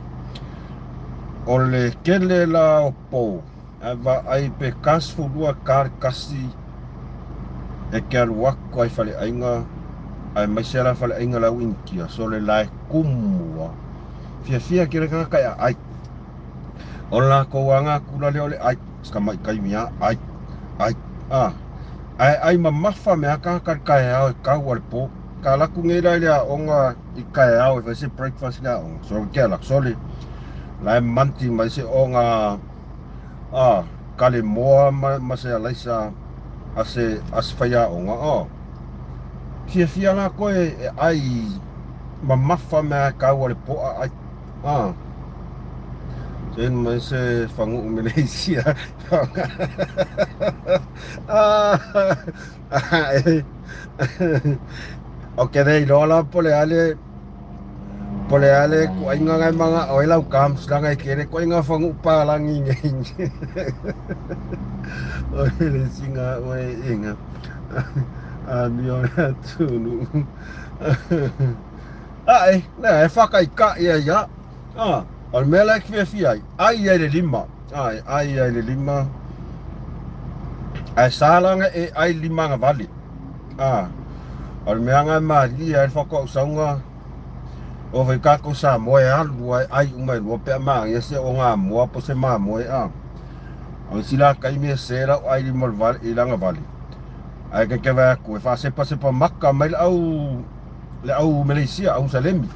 S1: O le kele la o po, Ae vaai pe ka 12 ka le kasi e ke alu aku ai faleaiga aemaise la faleaiga le au Initia sole la e kumu a fiafia kele tagata e aai. O le latou aga atu la lea o le ai si tamai taimi a ai ai a ae ai mamafa mea tagata i le taeao e tau a le po. Ka alu atu nei la i le aoga i taeao e fai se breakfast i le aoga sole ke alu atu sole la e manti mai se oga a kale moa ma, ma se alaisa a se, a se faiaoga, oh. Fiafia la koe e ai mamafa mea e kau a le poa ai. Ah. Sen mai se whangu Malaysia. ah. Ok, nei loa la po le ale Po le a le kuaiga ngai manga o lau kams langa e kere kuaiga fangu pa langi ngei. O le singa o e inga. A mi o le atunu. A e, na e whakai ka ia ia. A, o le mea la e fiafia ai, ai ia i le lima. Ai, ai ia i le lima. Ae sa langa e ai lima nga vale. A, o le mea nga e malie ai le whakausauga, O whai kākou Samoa e alu ai, ai uma e lua pea māngia se o ngā moa po se māmoe a. O isi la kaimi e se lau ai lima o le vale, i langa vale. Ai ke ke vai aku e whaasepasepa maka mai le au, le au Malaysia, au Salemi.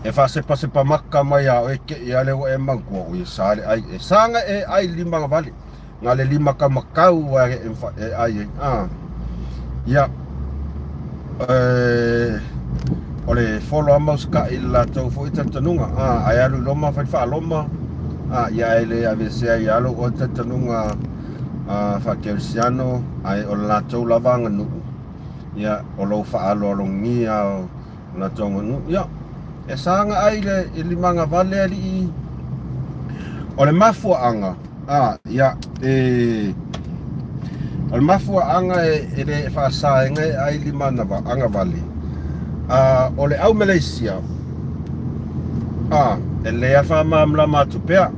S1: E whaasepasepa maka mai a oe ke ia le ua e mangkua o e sa le ai. E sanga e ai lima nga vale. Nga le lima ka makau a e, e ai ai. Ah. Ia. E, o le folo a mausakaʻi i le latou foi talitonuga. Ah, ae alu i loma fai le faaloma. Ah, ia e le aveesea ia lou oe talitonuga ah, faakerisiano, ae o le latou lava aganuu. Ia, o lou faaaloalogia o latou aganuu. Ia, e saga ai le i limagavale alii. O le mafuaaga, a, ia, e, o le mafuaaga e, e le faasaega e ai limana agavale, a, o le au Malaysia, a, e le a faamalamalama atu pea.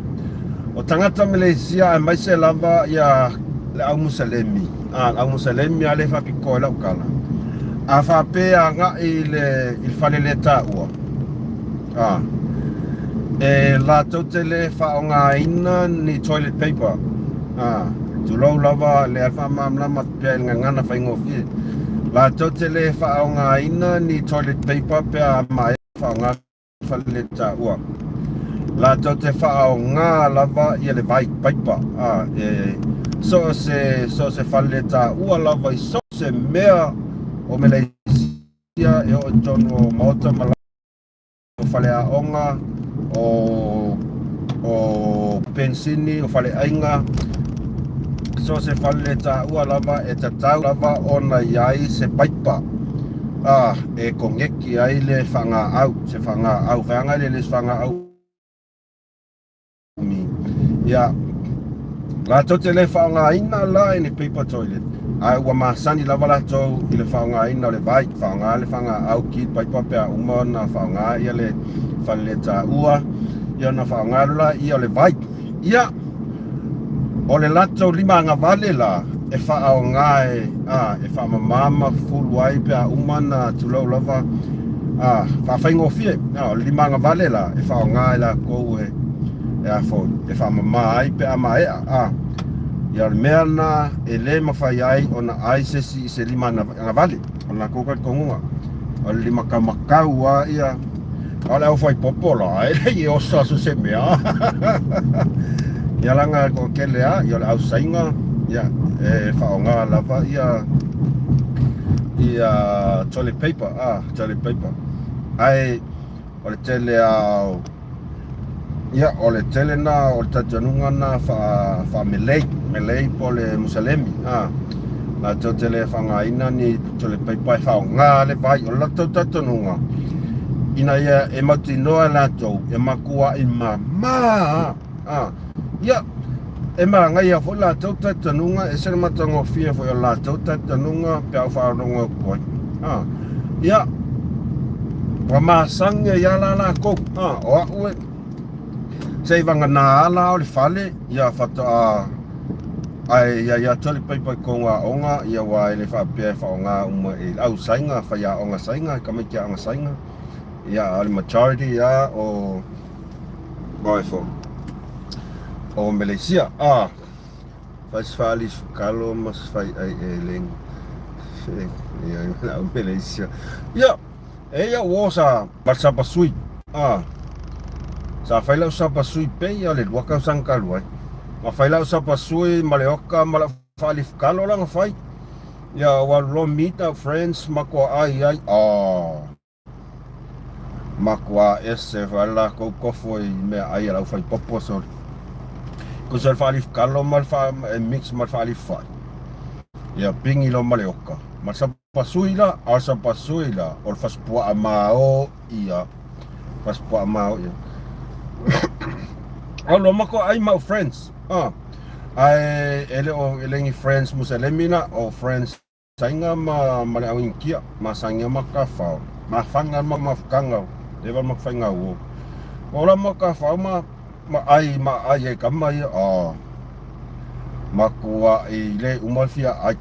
S1: O tagata Malaysia aemaise lava ia le au Musalemi, a, le au Musalemi a le faapitoa i lau tala. A faapea agai i le, i le fale le taua, a, e latou te le faaaogaina ni toilet paper, a, tulou lava le faamalamalama atu pea i le gagana faigofie. Latou te le faaaogaina ni toilet paper pe a maea faaaoga fale le taua. Latou te faaaoga lava ia le vai paipa, a, e so o se, so o se fale le taua lava i so o se mea o Malaysia e oo i totonu o maota ma o faleaoga, o, o pensini, o faleaiga, so o se fale le taua lava e tatau lava ona i ai se paipa a e kongeki ai le whangaau, se whangaau, whaanga le le whangaau umi. Ia, latou te le faaaogaina la i ni paper toilet, ae ua masani lava latou i le faaaogaina o le vai, faaaoga le fagaau ki paipa pe a uma ona faaaoga ia le faleletaua, ia ona faaaoga loa laia o le vai. Ia, o le latou limaagavale la e faaaoga e, a, e faamama ma fufulu ai pe a uma ona tulou lava. A, faafaigofie, a, o le limagavale la e faaaoga e lakou e, e a foi, e faamama ai pe a maea, a. Ia o le mea lena e le mafai ai ona ai se isi i se limagavale, o le lakou talitonuga. O le limataumatau lava ia, a o le aufaipopo la, e le i oso aso se mea. Ia leaga e toatele lava, ia o le ausaiga, ia, e faaaoga lava ia ia toilet paper, a, toilet paper. Ae o le tele lava o, ia, o le tele na o le talitonuga na faa, faa-Malay, Malay po o le Musalemi, a, latou te le faaaogaina ni toilet paper e faaaoga le vai. O le latou talitonuga, ina ia e mautinoa e latou e matuai mama lava. A, ia, e manaia foi latou talitonuga, e ese le matagofie foi o latou talitonuga pe a ou faalogo atu ai. A, ia, ua masani ai lava la latou. A, o au e, seivagana lava la o le fale, ia faatoa ae ia ia toilet paper i totonu o aoga, ia aua e le faapea e faaaoga uma e le au Saina, faiaoga Saina, tamaiti aoga Saina, ia a o le majority lava o Rifle o Meleisia. A fai se faalifukalo ma se fai ai e leng ia au Meleisia. Ia, e ia uo sa ma sapa sui. A sa fai lau sapa sui pe ia le lua tausaga talu ai. Ma fai lau sapa sui ma le oka ma lau faalifukalo la na fai. Ia ua alu loa meet up friends ma toa ai ai. A Matua ese foi le latou kofo i meaai a le aufaipopo sole. Tusa o le faalifukalo ma le faa e mix ma le faalifufai. Ia pigi loa ma le oka. Ma le sapasui la, a o le sapasui la, o le fasipuaa mao ia. Fasipuaa mao ia. Alu loa matou ai ma au friends. Ah. Ae e le o e le ni friends Muselemi la, o friends Saina ma ma le au Initia, masani ma tafao, mafana ma mafutaga, leva ma faiga uo. Ola ma tafao ma ma ai ma ai e kama ia a matua i le uma fia ai.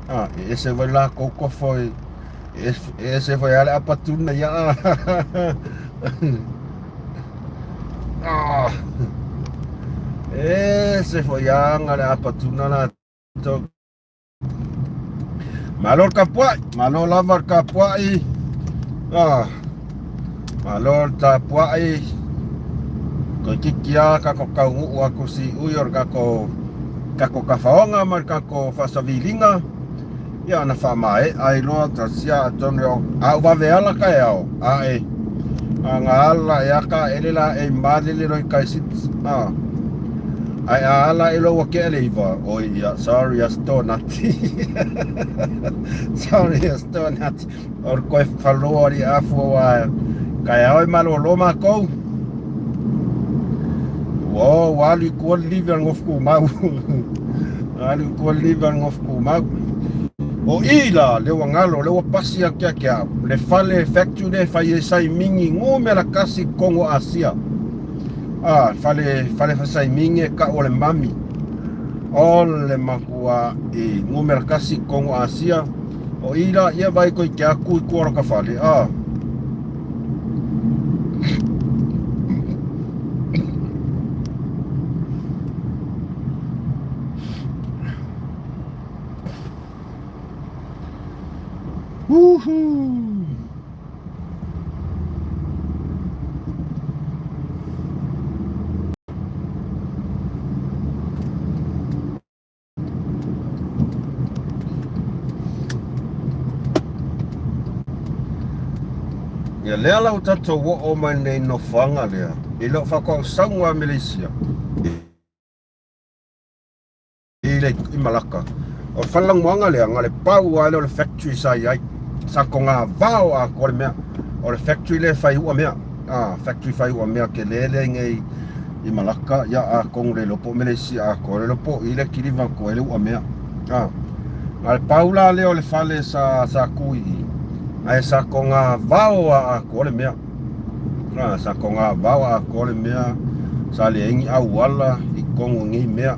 S1: A e ese vai la kou kofo e e ese vai ale apatuna ia. Ah. Ese foi anga le apatuna la tou. Malo le tapuai, malo lava le tapuai. Ah, malo le tapuai. Toeitiiti lava tatou taunuu atu siui o le tatou tatou tafaoga ma le tatou faasaviliga. Ia ona faamaea ai loa tausia atonu e a ou vave ala taeao ae ana ala e aka ele la e malele loa i tai six. Ah. Ae a ala e loa ua tea le iva, oi ia, sorry aso nati. Sorry aso nati. O le koe faloa li afu aua taeao e malolo matou. Ua o ua alu i tua le livi a le nofo tumau. Alu i tua le livi a le nofo tumau. O i la, lea ua galo, lea ua pasi atu ia te au. Le fale factory lea e fai ai saimigi numera tasi i totonu o Asia. A, fale, fale fasaimigi e tau o le mami. O le matua'i numera tasi i totonu o Asia. O i la, ia vai koe te aku i tua o laka fale. A. Woohoo! Ia lea la ua tatou oo mai nei nofoaga lea i lou faatoausauga a Meleisia i le i Malaka. O le fale lanumoana lea, na o le pau lava lea o le factory sa i ai. Sa togavao atoa le mea. O le factory lea e fai uamea. Ah, factory fai uamea tele lea i nei i Malaka, ia atonu le iloa po o Meleisia atoa, le iloa po o i le kiliva atu ai le uamea. Ah, na o le pau la lea o le fale sa sa tu i i, ae sa togavao lava atoa le mea. A, sa togavao atoa le mea, sa leai ni auala i totonu o nei mea.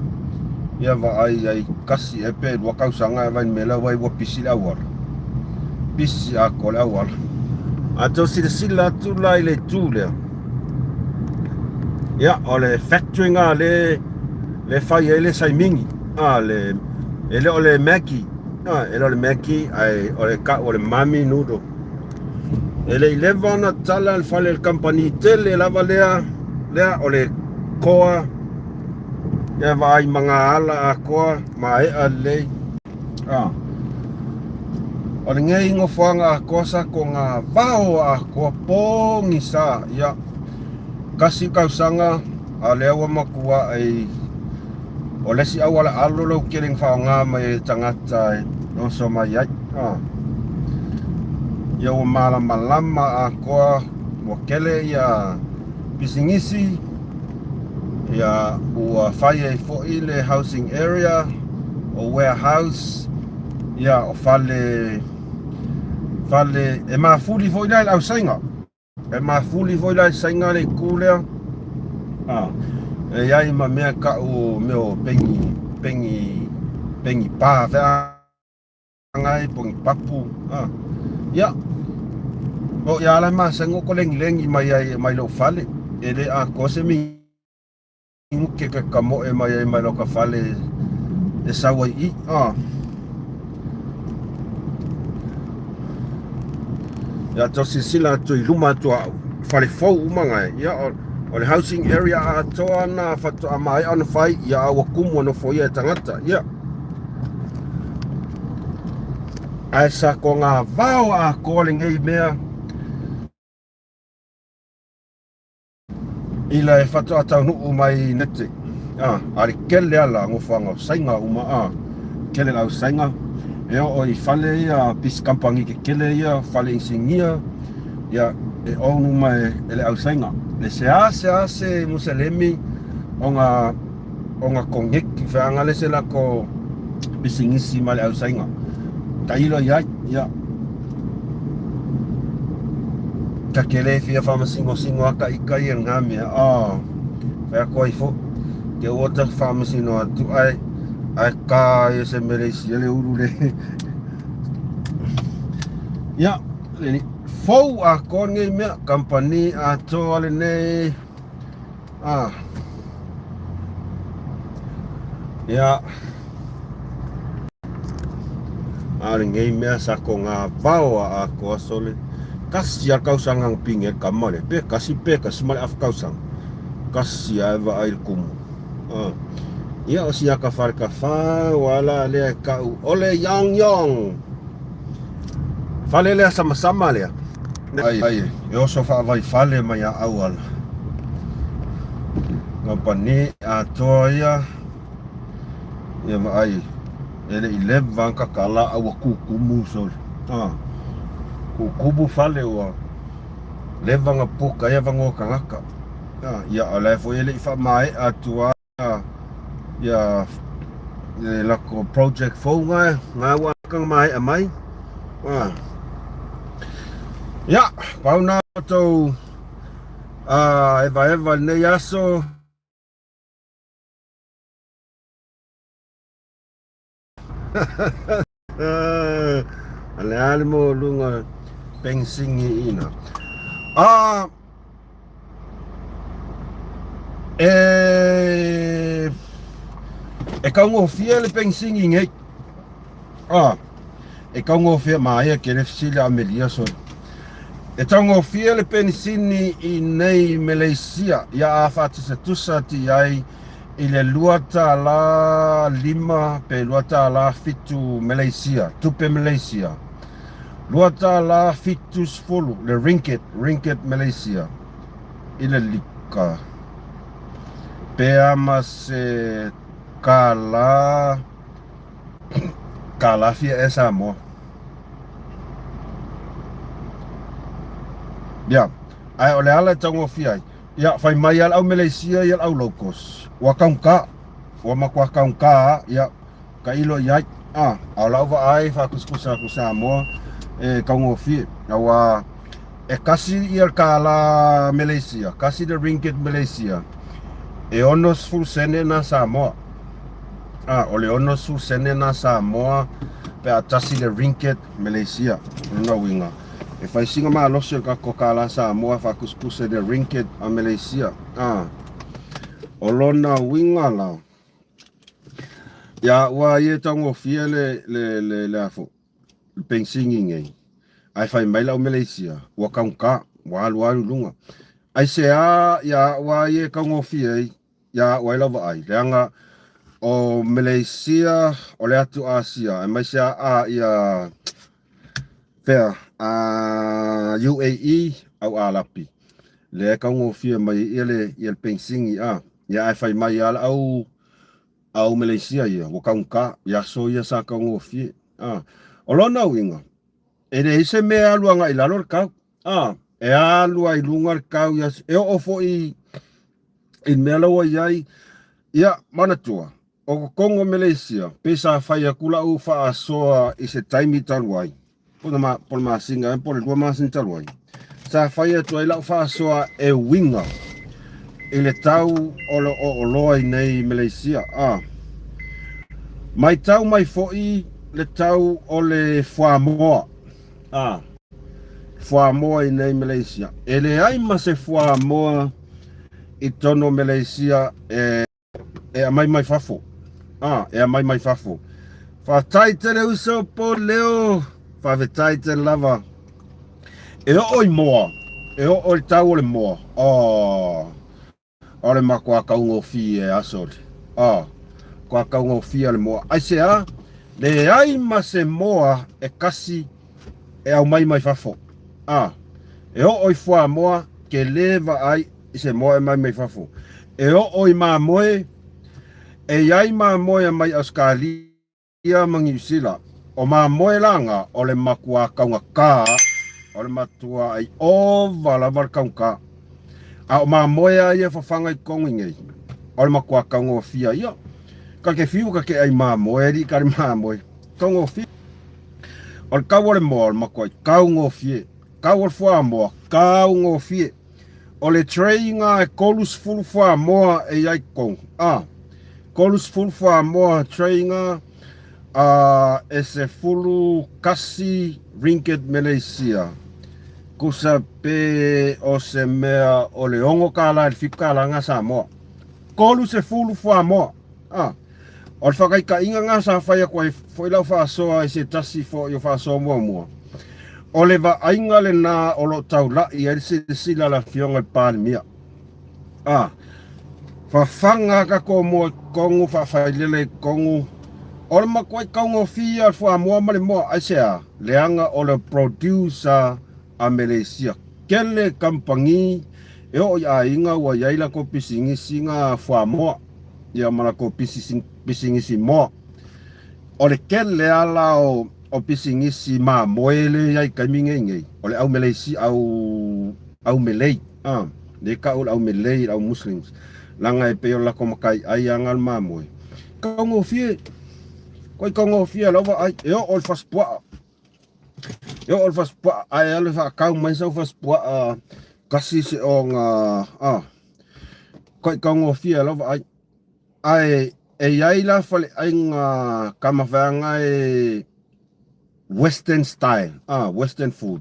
S1: Ia vaai ai tasi ea pe lua tausaga e vaai i le mea lea ua pisi le auala. Pisi atoa le auala. A tou silasila atu la i le itu lea, ia, o le factory lena le le fai ai le saimigi, a, le, e le o le Maggi, a, e le o le Maggi, ae o le kau o le mami noodle. E le i leva ona tala le fale le kamupani tele lava lea, lea o le koa, ia vaai ma ngā ala atoa, maea lelei. A, o lenei nofoaga atoa sa ko ngā vao atoa pogisa, ia, kasi tausaga, a lea ua matua ai, o le isi auala alo lau tele na faaaoga mai e tagata e oso mai ai. A, ia ua malamalama atoa, ua tele ia pisinisi, Ia, ua fai ai foi le housing area, o warehouse, ia, o fale, fale, e mafuli foi la i le ausaiga. E mafuli foi la i saiga le itu lea. Ah, e iai ma mea kau mea o pengi, pengi, pengi pa fea. Ngai pongi papu a ia o ia ala ma sango ko lengi lengi mai ai mai lou fale e le a ko se mi ke ka ka moe mai ai mai lo ka fale e sau ai i a ia to sisila atu i luma atu au fale fou uma ngai ia o le housing area atoa na faatoa maea ona fai ia a ua kumu e nofoia e tagata ia Ae sa ko ngā vao atoa lenei mea ila e whatoa taunuu mai nete. Ah, a le kele ala ngofoanga o sainga uma a kele lau sainga e oo i fale ia pis kampangi ke kele ia fale insinia ia e own uma e le au sainga. Le se a se a se muselemi o nga o nga kongeki feaga le se lako pisinisi ma le ausaiga. Tailo i ai, ia. Ka ke le fia whamasingosingo aka i kai e ngā mea, oh, whea koa i fo, ke ua ta whamasino atu ai, ai ka e se Malaysia le uru le. Ia, le fou a koa ngei mea, kampani a toa le nei, Ah. Ia. A le ngei mea sa ko ngā vao a atoa sole. Kasi a kausanga ang pinge kama le. Pe kasi pe kasi ma le af kausanga. Kasi a eva ai le kumu. Ah. Ia o sia ka whare ka wha wala lea e kau ole yong yong. Fale lea samasama lea. Ai, ai, e oso whaawai fale mai a auala. Ngā pani atoa ia, ia vaai, e le i leva ka kala a ua kukumu sole. Ah, kukumu fale ua leva nga puka ia vangoa kangaka. Ah, ia a lae foi e le i whaamaea atu a ia le lako project fou nga nga ua kanga maea mai. Ah. Ia, pau na tou a eva eva nei aso. A le a le mo lunga pengsingi ina. A e e kaungofie le pengsingi ngei. A e kaungofie maia ke le fesili a Amelia so. E taugofie le penisini i nei Malaysia ia a whaatusatusa ti ai i le $2.5 pe $2.7 Malaysia, tupe Malaysia. $2.70 le ringgit, ringgit Malaysia i le lika. Pe ama se kālā, kālā fia e Samoa. Ia, ae o le ala e taugofie ai, Ia, fai mai a le au Meleisia ia le au locals. Ua kaunka, ua matua kaunka, ia, ka ilo i ai. A, a o lau vaai faakusikusa aku Samoa e taugofie. Aua e kasi ia le kālā Meleisia, kasi le ringgit Meleisia, e 60 sene nā Samoa. A, o le 60 sene nā Samoa pe a tasi le ringgit Meleisia. O lona uiga. E fai sina malosi o le tatou kālā Samoa faatusatusa i le ringgit a Malaysia. A, o lona uiga la, ia ua ia e taugofie le, le, le, le a foi, le penisini nei. Ae fai mai lau Malaysia, ua taugata, ua alu alu i luga. Aisea ia ua ia e taugofie ai, ia au ai lau vaai, leaga o Malaysia o le atu Asia, aemaise a a ia fea a UAE au Alapi. Lea e taugofie mai ia le ia le penisini a. Ia ae fai mai a le au au Malaysia ia ua taugata i aso ia sa taugofie. A. O lona uiga, e leai se mea e alu agai i lalo le tau. A, e alu lava i luga le tau i aso, e oo foi i le mea la ua i ai. Ia, manatua, o totonu o Meleisia, pei sa fai atu lau faasoa i se taimi talu ai, po o le masina ea po o le 2 masina talu ai, sa fai atu ai lau faasoa e uiga i le tau o lo o oloa i nei i Meleisia. A, matau mai foi le tau o le fuamoa. A, fuamoa i nei Malaysia. E leai ma se fuamoa i totonu o Malaysia e, e aumai mai fafo. A, e aumai mai fafo. Faafetai tele uso po leo. Faafetai tele lava. E oo i moa. E oo i le tau o le moa. Oh. O le matua taugofie aso le. A, kua taugofie le moa. Aisea? Leai ma se moa e kasi e aumai mai fafo. A, e oo i fuamoa ke le vaai i se moa e mai mai fafo. E oo i mamoe, e iai mamoe mai Ausetalia Ia ma Niu Sila, o mamoe laga o le matua taugata, o le matua ai ova lava le taugata. A o mamoe a ia fafaga i totonu i nei, o le matua taugofie ia. Ka te fiu ka te ai mamoe, alii ka le mamoe, taugofie. O le tau o le moa, o le matua taugofie. Tau o le fuamoa, taugofie. O le tray nga e 30 fuamoa e iai totonu. A, 30 fuamoa tray nga, a, e 11 ringgit Malaysia. Kusa pe o se mea o le 6 kālā i le 7 kālā nga Samoa. 30 fuamoa. A, o le faataitaiga na sa fai atu ai foi lau faasoa i se tasi foi o faasoa muamua, o le vaaiga lena o lo o taulai ai le silasila a le Afioga i le Palemia. A, fafaga tatou moa i totonu, faafailele i totonu, o le matuai taugofie o le fuamoa ma le moa, aisea? Leaga o le producer a Meleisia. Tele kamupani e oo i aiga ua i ai latou pisinisi na fuamoa ia ma latou pisinisi moa. O le tele lava la o, o pisinisi mamoe lea e i ai i taimi nei nei, o le au Meleisia, au, au Melei, a, lea e tau o le au Melei, le au Muslims, leaga e pei o le latou mataiai lava na o le mamoe. Taugofie, koi taugofie lau vaai, e oo i le fasipuaa. E oo le fasipuaa ae alu e faatau mai sau fasipuaa kasi se oga a kai taugofie lau vaai. Ae e iai la faleaiga kamafeaga e western style a western food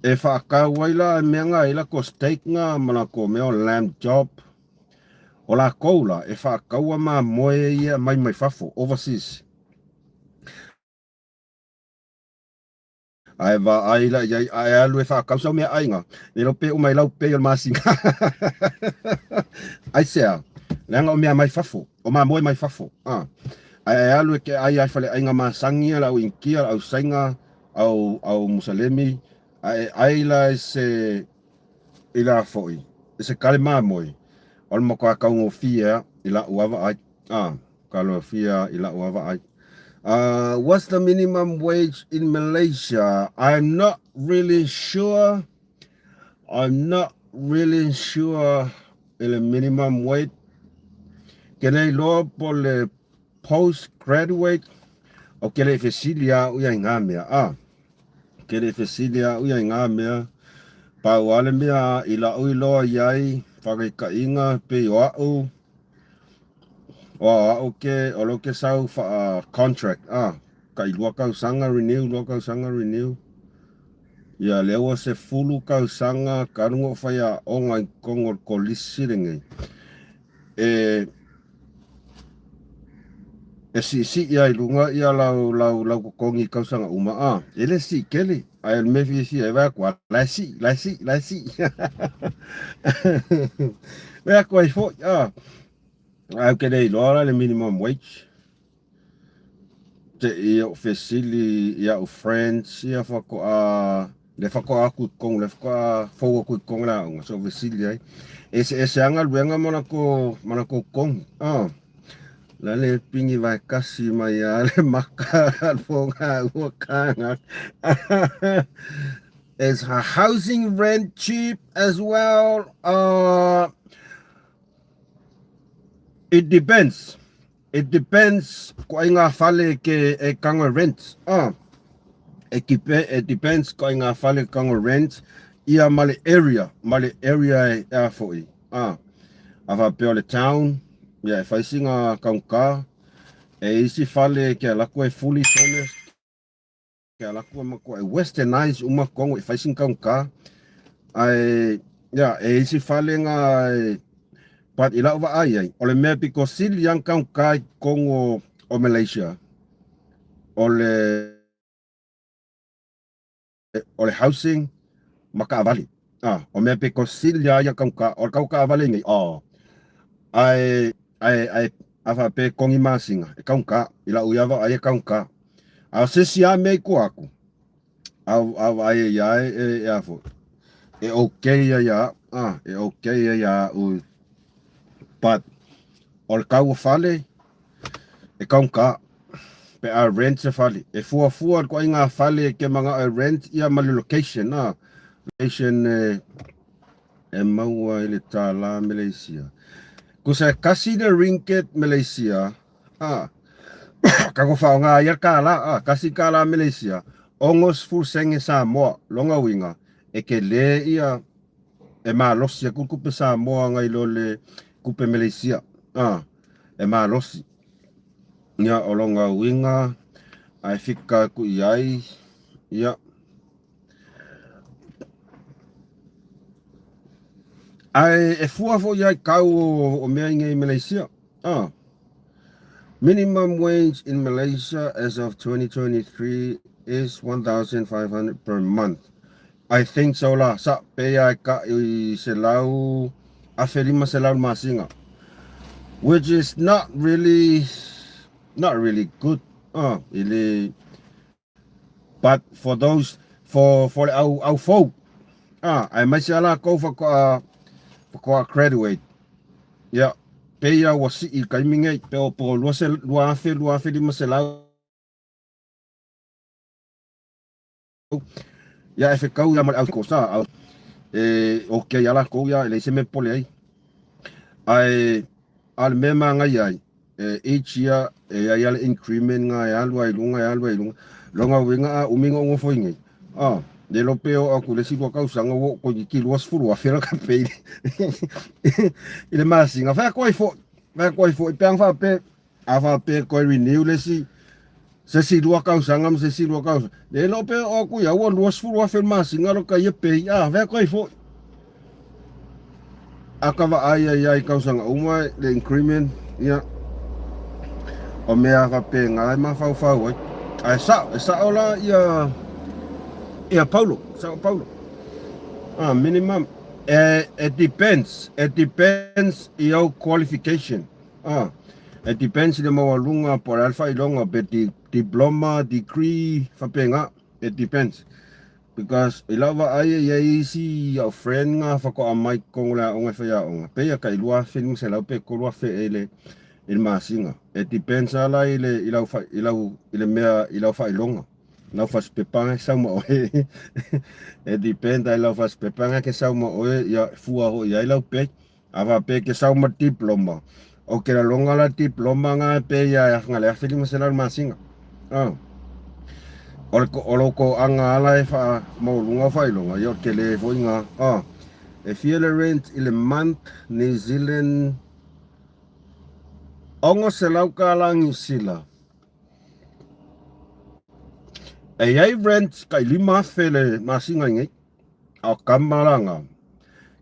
S1: e faatau ai la mea nga e latou steak nga ma latou mea o lamb chop. O lakou la e faataua mamoe ia mai mai fafo overseas. Ae vaai la i ai, ae alu e faatau sau meaaiga, le iloa pe uma i lau pei o le masina. Aisea? Leaga o mea mai fafo, o mamoe mai fafo. A. Ae e alu e te ai ai faleaiga masani a le au Initia, le au Saina, au, au Musalemi, ae e ai la i se, i la foi, i se kale mamoe, o le matua taugofie a i la'u a vaai. A. Kalofia i la'u a vaai. What's the minimum wage in Malaysia? I'm not really sure. I'm not really sure i le minimum wage. Ke le iloa po o le postgraduate o ke le i fesili a au ia i ngā mea. Ah, ke le i fesili a au ia i ngā mea. Pau a le mea i la'u iloa i ai, whakaikainga pei o a'u, O a'u ke, o lou ke sau whaa contract, ah, kai lua tausaga renew, lua tausaga renew. Ia lea ua 10 tausaga talu ona ou faiaoga i totonu o le kolisi lenei e e siisii ai i luga ia lau lau lau totogi i tausaga uma a. E le sii tele, ae o le mea fiafia ai, vaai atu lava, la e sii, la e sii, la e sii. Vaai atu ai foi a. Ae ou te le iloa la le minimum wage. Te i ou fesili i au friends ia faatoa le faatoa atu i totonu, le faatoa fou atu i totonu o le aoga, se i ou fesili ai. Eseese lava galuega ma latou ma latou totogi. Ah, la le pigi vaekasi mai lava le maka foga ua kaga. Is her housing rent cheap as well? It depends. It depends ko ai ngā whale ke e kanga rent. Ah. It, dep it depends ko ai ngā whale kanga rent ia ma le area, ma le area e a fo'i. Ah. A whapea o le town, ia e whaisi ngā kaunka, e isi whale ke alaku e fully furnished, ke alaku e matua e westernized uma kongo e whaisi kaunka. Ae, ia, e isi whale ngā e, but i lau vaai ai, o le mea piko sili ang kaunka i kongo o Malaysia, o le o le housing ma kaavale. Ah, o mea piko sili a ia kaunka, o le kau kaavale nei, oh. Ae, ae, ae, a whape kongi masinga, e kaunka, i lau ia vaai e kaunka. A o se isi lava mea i tua atu, a, a vaai e ia e, e, e a foi, e okay ia ia au, ah, e okay ia ia au, but o le kau o fale, e kaunka, pe a rent se fale. E fuafua le toaiga fale ke mana'o e rent ia ma le location, ah, location e, e maua i le tālā Malaysia. Kusa e kasi le ringgit Malaysia, ah, ka ko whaonga ai a kālā, ah, kasi kālā Malaysia, 60 senge Samoa, longa uiga, e ke lē ia e malosi aku le kupe Samoa ngai lo le kupe Malaysia, ah, e malosi. Ia, o longa uiga, ae fika aku i ai, ia. Ae e fua foi ai kau o, o mea i nei Malaysia. Ah. Minimum wage in Malaysia as of 2023 is 1,500 per month. I think so la, sa pe ia e ka i se lau 1500 masinga. Which is not really, not really good. I le, but for those, for, for le au, au fou. Aemaise a lakou faatoa, faatoa graduate. Ia, pe ia ua sii i le taimi nei, pe o po 2000, 2500, Ia e fekau ia ma le au kosa au e okay ia lakou ia e leai se mea e popole ai. Ae a o le mea e magaia ai, e each year e i ai lava le increment nga e alu ai i luga e alu ai i luga. Lona uiga a umi ona ou nofo i nei, a le iloa pe oo atu i le isi lua tausaga ua oo toeitiiti 20,000 laka pay i le masina. Fai atu ai foi, fai atu ai foi pe ana faapea A faapea e toe renew le isi se isi lua tausaga ma se isi lua tausaga, le iloa pe oo atu ia ua 20,000 le masina lo ta ia pay, a fea atu ai foi. A ka vaai ai ia i tausaga uma le increment, ia, o mea faapena e mafaufau ai. Ae sao, e sao la ia, ia Paulo, sao Paulo. Ah, minimum, e, e depends, e depends i au qualification. Ah, e depends i le maualuga po o le a le faailoga pe diploma, degree, faapena, it depends. Because i lau vaai e i ai isi au friend nga faatoa mai i totonu o le aoga e faiaoga, pei e tai 2500 pe 3000 ea i le i le masina. E depends lava la i le i lau i lau i le mea i lau faailoga, lau fasipepa e sau ma oe. E depend lava i lau fasipepa e te sau ma oe, ia fua foi i ai lau pay. A faapea e te sau ma diploma, o ke laloga la diploma nga e pe ia e afa le 1500 le masina. Ah. O le o lo ko anga ala e fa maualuga o faailoga, ia o le tele foi nga. Ah. E fia le rent i le month New Zealand $600 Niu Sila. E i ai rent kai 5,000 le masina i nei. A o kama la nga,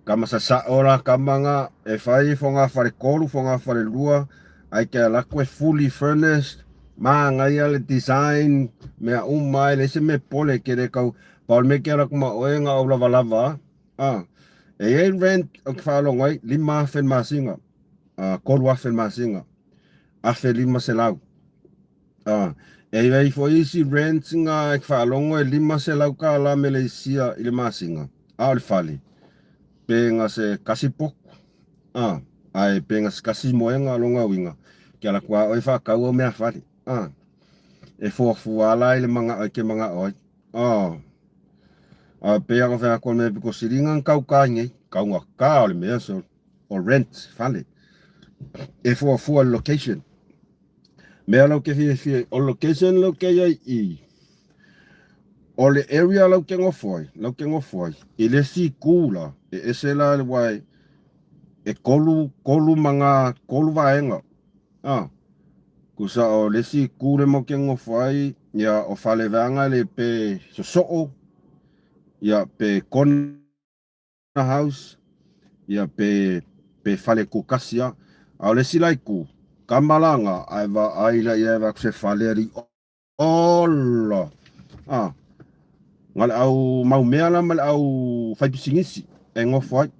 S1: kama sasa'o la kama nga e fai fogafale tolu, fogafale lua, ae ke alu atu e fully furnished, manaia le design, mea uma e leai se mea pole ke le kau, pau le mea ke alu atu ma oe na ou lavalava a, e i ai rent ou te faalogo ai, 5,000 le masina, 3,000 le masina, 1,500. A, e i ai foi isi rents nga e faalogo e 500 tala Meleisia i le masina, a o le fale, pe na se kasi poku, a, ae pe na se kasi moega lona uiga, ke ala atu a oe faatau au mea fale, a, e fuafua la i le manao e ke manao ai, a, a pei ona fai atu o le mea pito sili na tauta ai nei, taugata o le mea so, o rent fale, e fuafua i le location. Mea lau ke fiafia o location lau ke iai i o le area lau ke nofo ai, lau ke nofo ai, i le isi itu la, e ese la le wai e kolu, kolu ma ngā, kolu vaega. Ah, kusa o le isi itu le mau ke nofo ai, ia o fale vaega le pe sosoo, ia pe kona house, ia pe pe fale kukasi a. A o le isi la itu, kama la nga, ae vaai la ia e vaai atu se fale alii ola. A, na le au mau mea la ma le au fai pisinisi e nofo ai.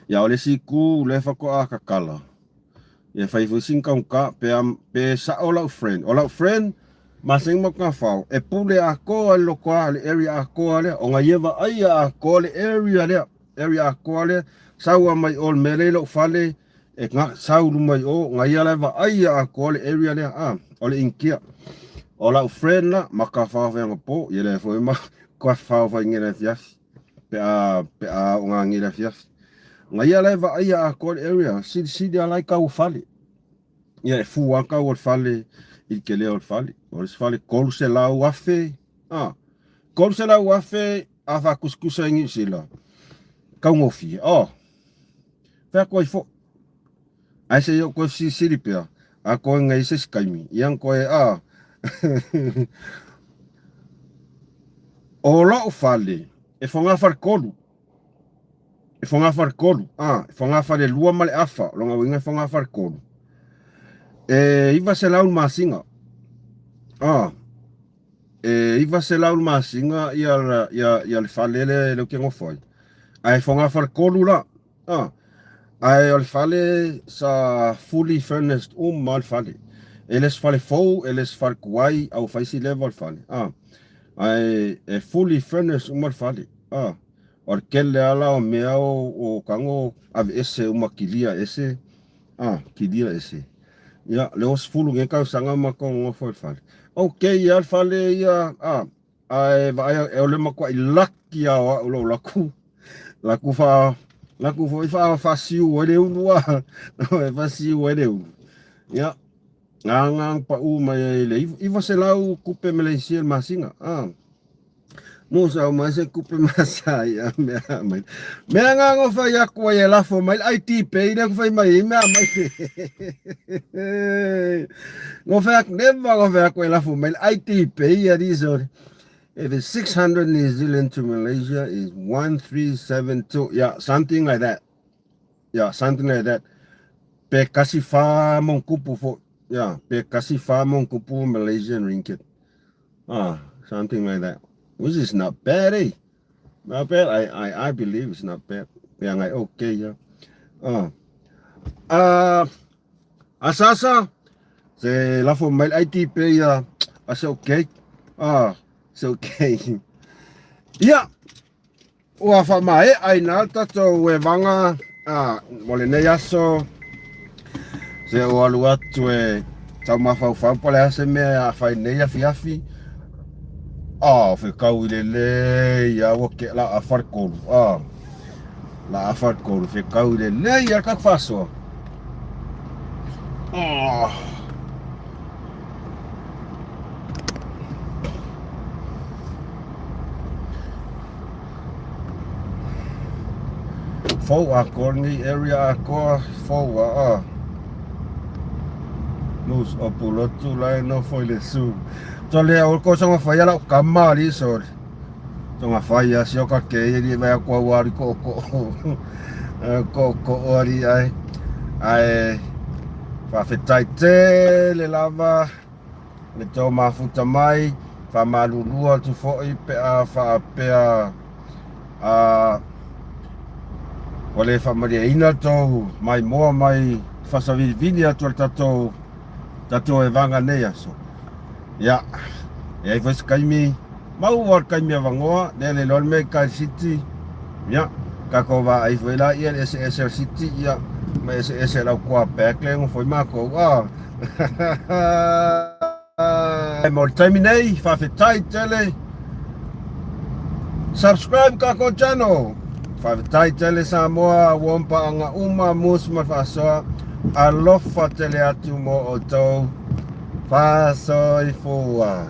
S1: Ia o le isi itu lea faatoa tatala. Ia fai foi sina taugata pe a pe sao lau friend. O lau friend masani ma Tafao e pule atoa i le lotoa le area atoa lea ona ia vaaia atoa le area lea, area atoa lea sau lava mai o i le mea lea i lou fale e sau i luma i o na ia la e vaaia atoa le area lea a o le Initia. O lau friend la ma Tafao Feagapo ia lea foi ma Tafao fai nei i le afiafi. Pe a, pe a o ngā ngile afiafi. Nga ia la e vaaia atoa le area, silisili a la i tau o fale. Ia e fua tau o le fale i le tele o le fale. O le isi fale 300,000, a, 300,000 a faatusatusa i Niu Sila, taugofie. Oh, fai atu ai foi. Ae se i ou toe fesilisili pea, a toe nei se isi taimi, ia na toe, a. O lou fale, e fogafale tolu, e fogafale tolu, a, e fogafale lua ma le afa, o lona uiga e fogafale tolu. E 900 le masina, a, e 900 le masina ia, ia, ia le fale lea ou te nofo ai. Ae fogafale tolu la. Ah, ae o le fale sa fully furnished uma le fale. E le se fale fou, e le se fale tuai, a ua fai si leva o le fale. Ah, ae e fully furnished uma le fale. Ah, o le tele lava la o mea o, o tago aveese uma kilia ese. Ah, kilia ese. Ia, le 60 nei tausaga matou nonofo i le fale. Okay lava le fale ia, ah, Ae vaai o le matuai laki lava o au lou laku laku fa laku foi fa faasiu ai le ulu a e faasiu ai le ulu. Ia, nga pau mai ai le 900 kupe Malaysia le masina. Ah. Mo sa mai se kupe masa ia mea mai. Mea nga ngo fai aku ai e lafo mai le IT pay le fai mai mea mai. Ngo fai aku never ngo fai aku e lafo mai le IT pay ia di sorry. If it's 600 New Zealand to Malaysia is 1372. Yeah, something like that. Yeah, something like that. Pe kasi fa mong kupu fo. Yeah, pe kasi fa mong kupu Malaysian ringgit. Ah, something like that. Which is not bad, eh? Not bad. I believe it's not bad. Pe ngai okay ya. Ah. Ah, asasa se lafo mai le IT pe ia ase okay. Ah, se okay. Ia, Ua faamaea ina le tatou evaga a mo lenei aso se o alu atu e tau mafaufau po o le a se mea a fai nei afiafi. Ah, fekau i lelei a ua ke la a faletolu. Ah, la a faletolu fekau i lelei a ka faasoa. Ah. Fou atoa lenei area atoa, fou a a. Nus o Pulotu la e nofo i le su. Tole au ko songa fai ala kama ali sori. Songa fai a sio ka ke i vai ko au ari ko ko. Ko ko ari ai. Ai faafetai tele lava le tau mafuta mai faamalulu atu foi pe a faapea a ua le faamalieina tou maimoa mai faasavilivili atu o le tatou tatou evaga nei aso. Ia, e ai foi se taimi, maua le taimi avanoa, lea le iloa le mea i tai City. Ia, tatou vaai foi laia le eseese o le City, ia, ma eseese lau toa back lea e nofo ai matou. Ah. Mo le taimi nei, faafetai tele. Subscribe tatou channel. Faafetai tele Samoa, ua paaga uma mus ma faasoa. Alofa tele atu mo outou. Faasoifua.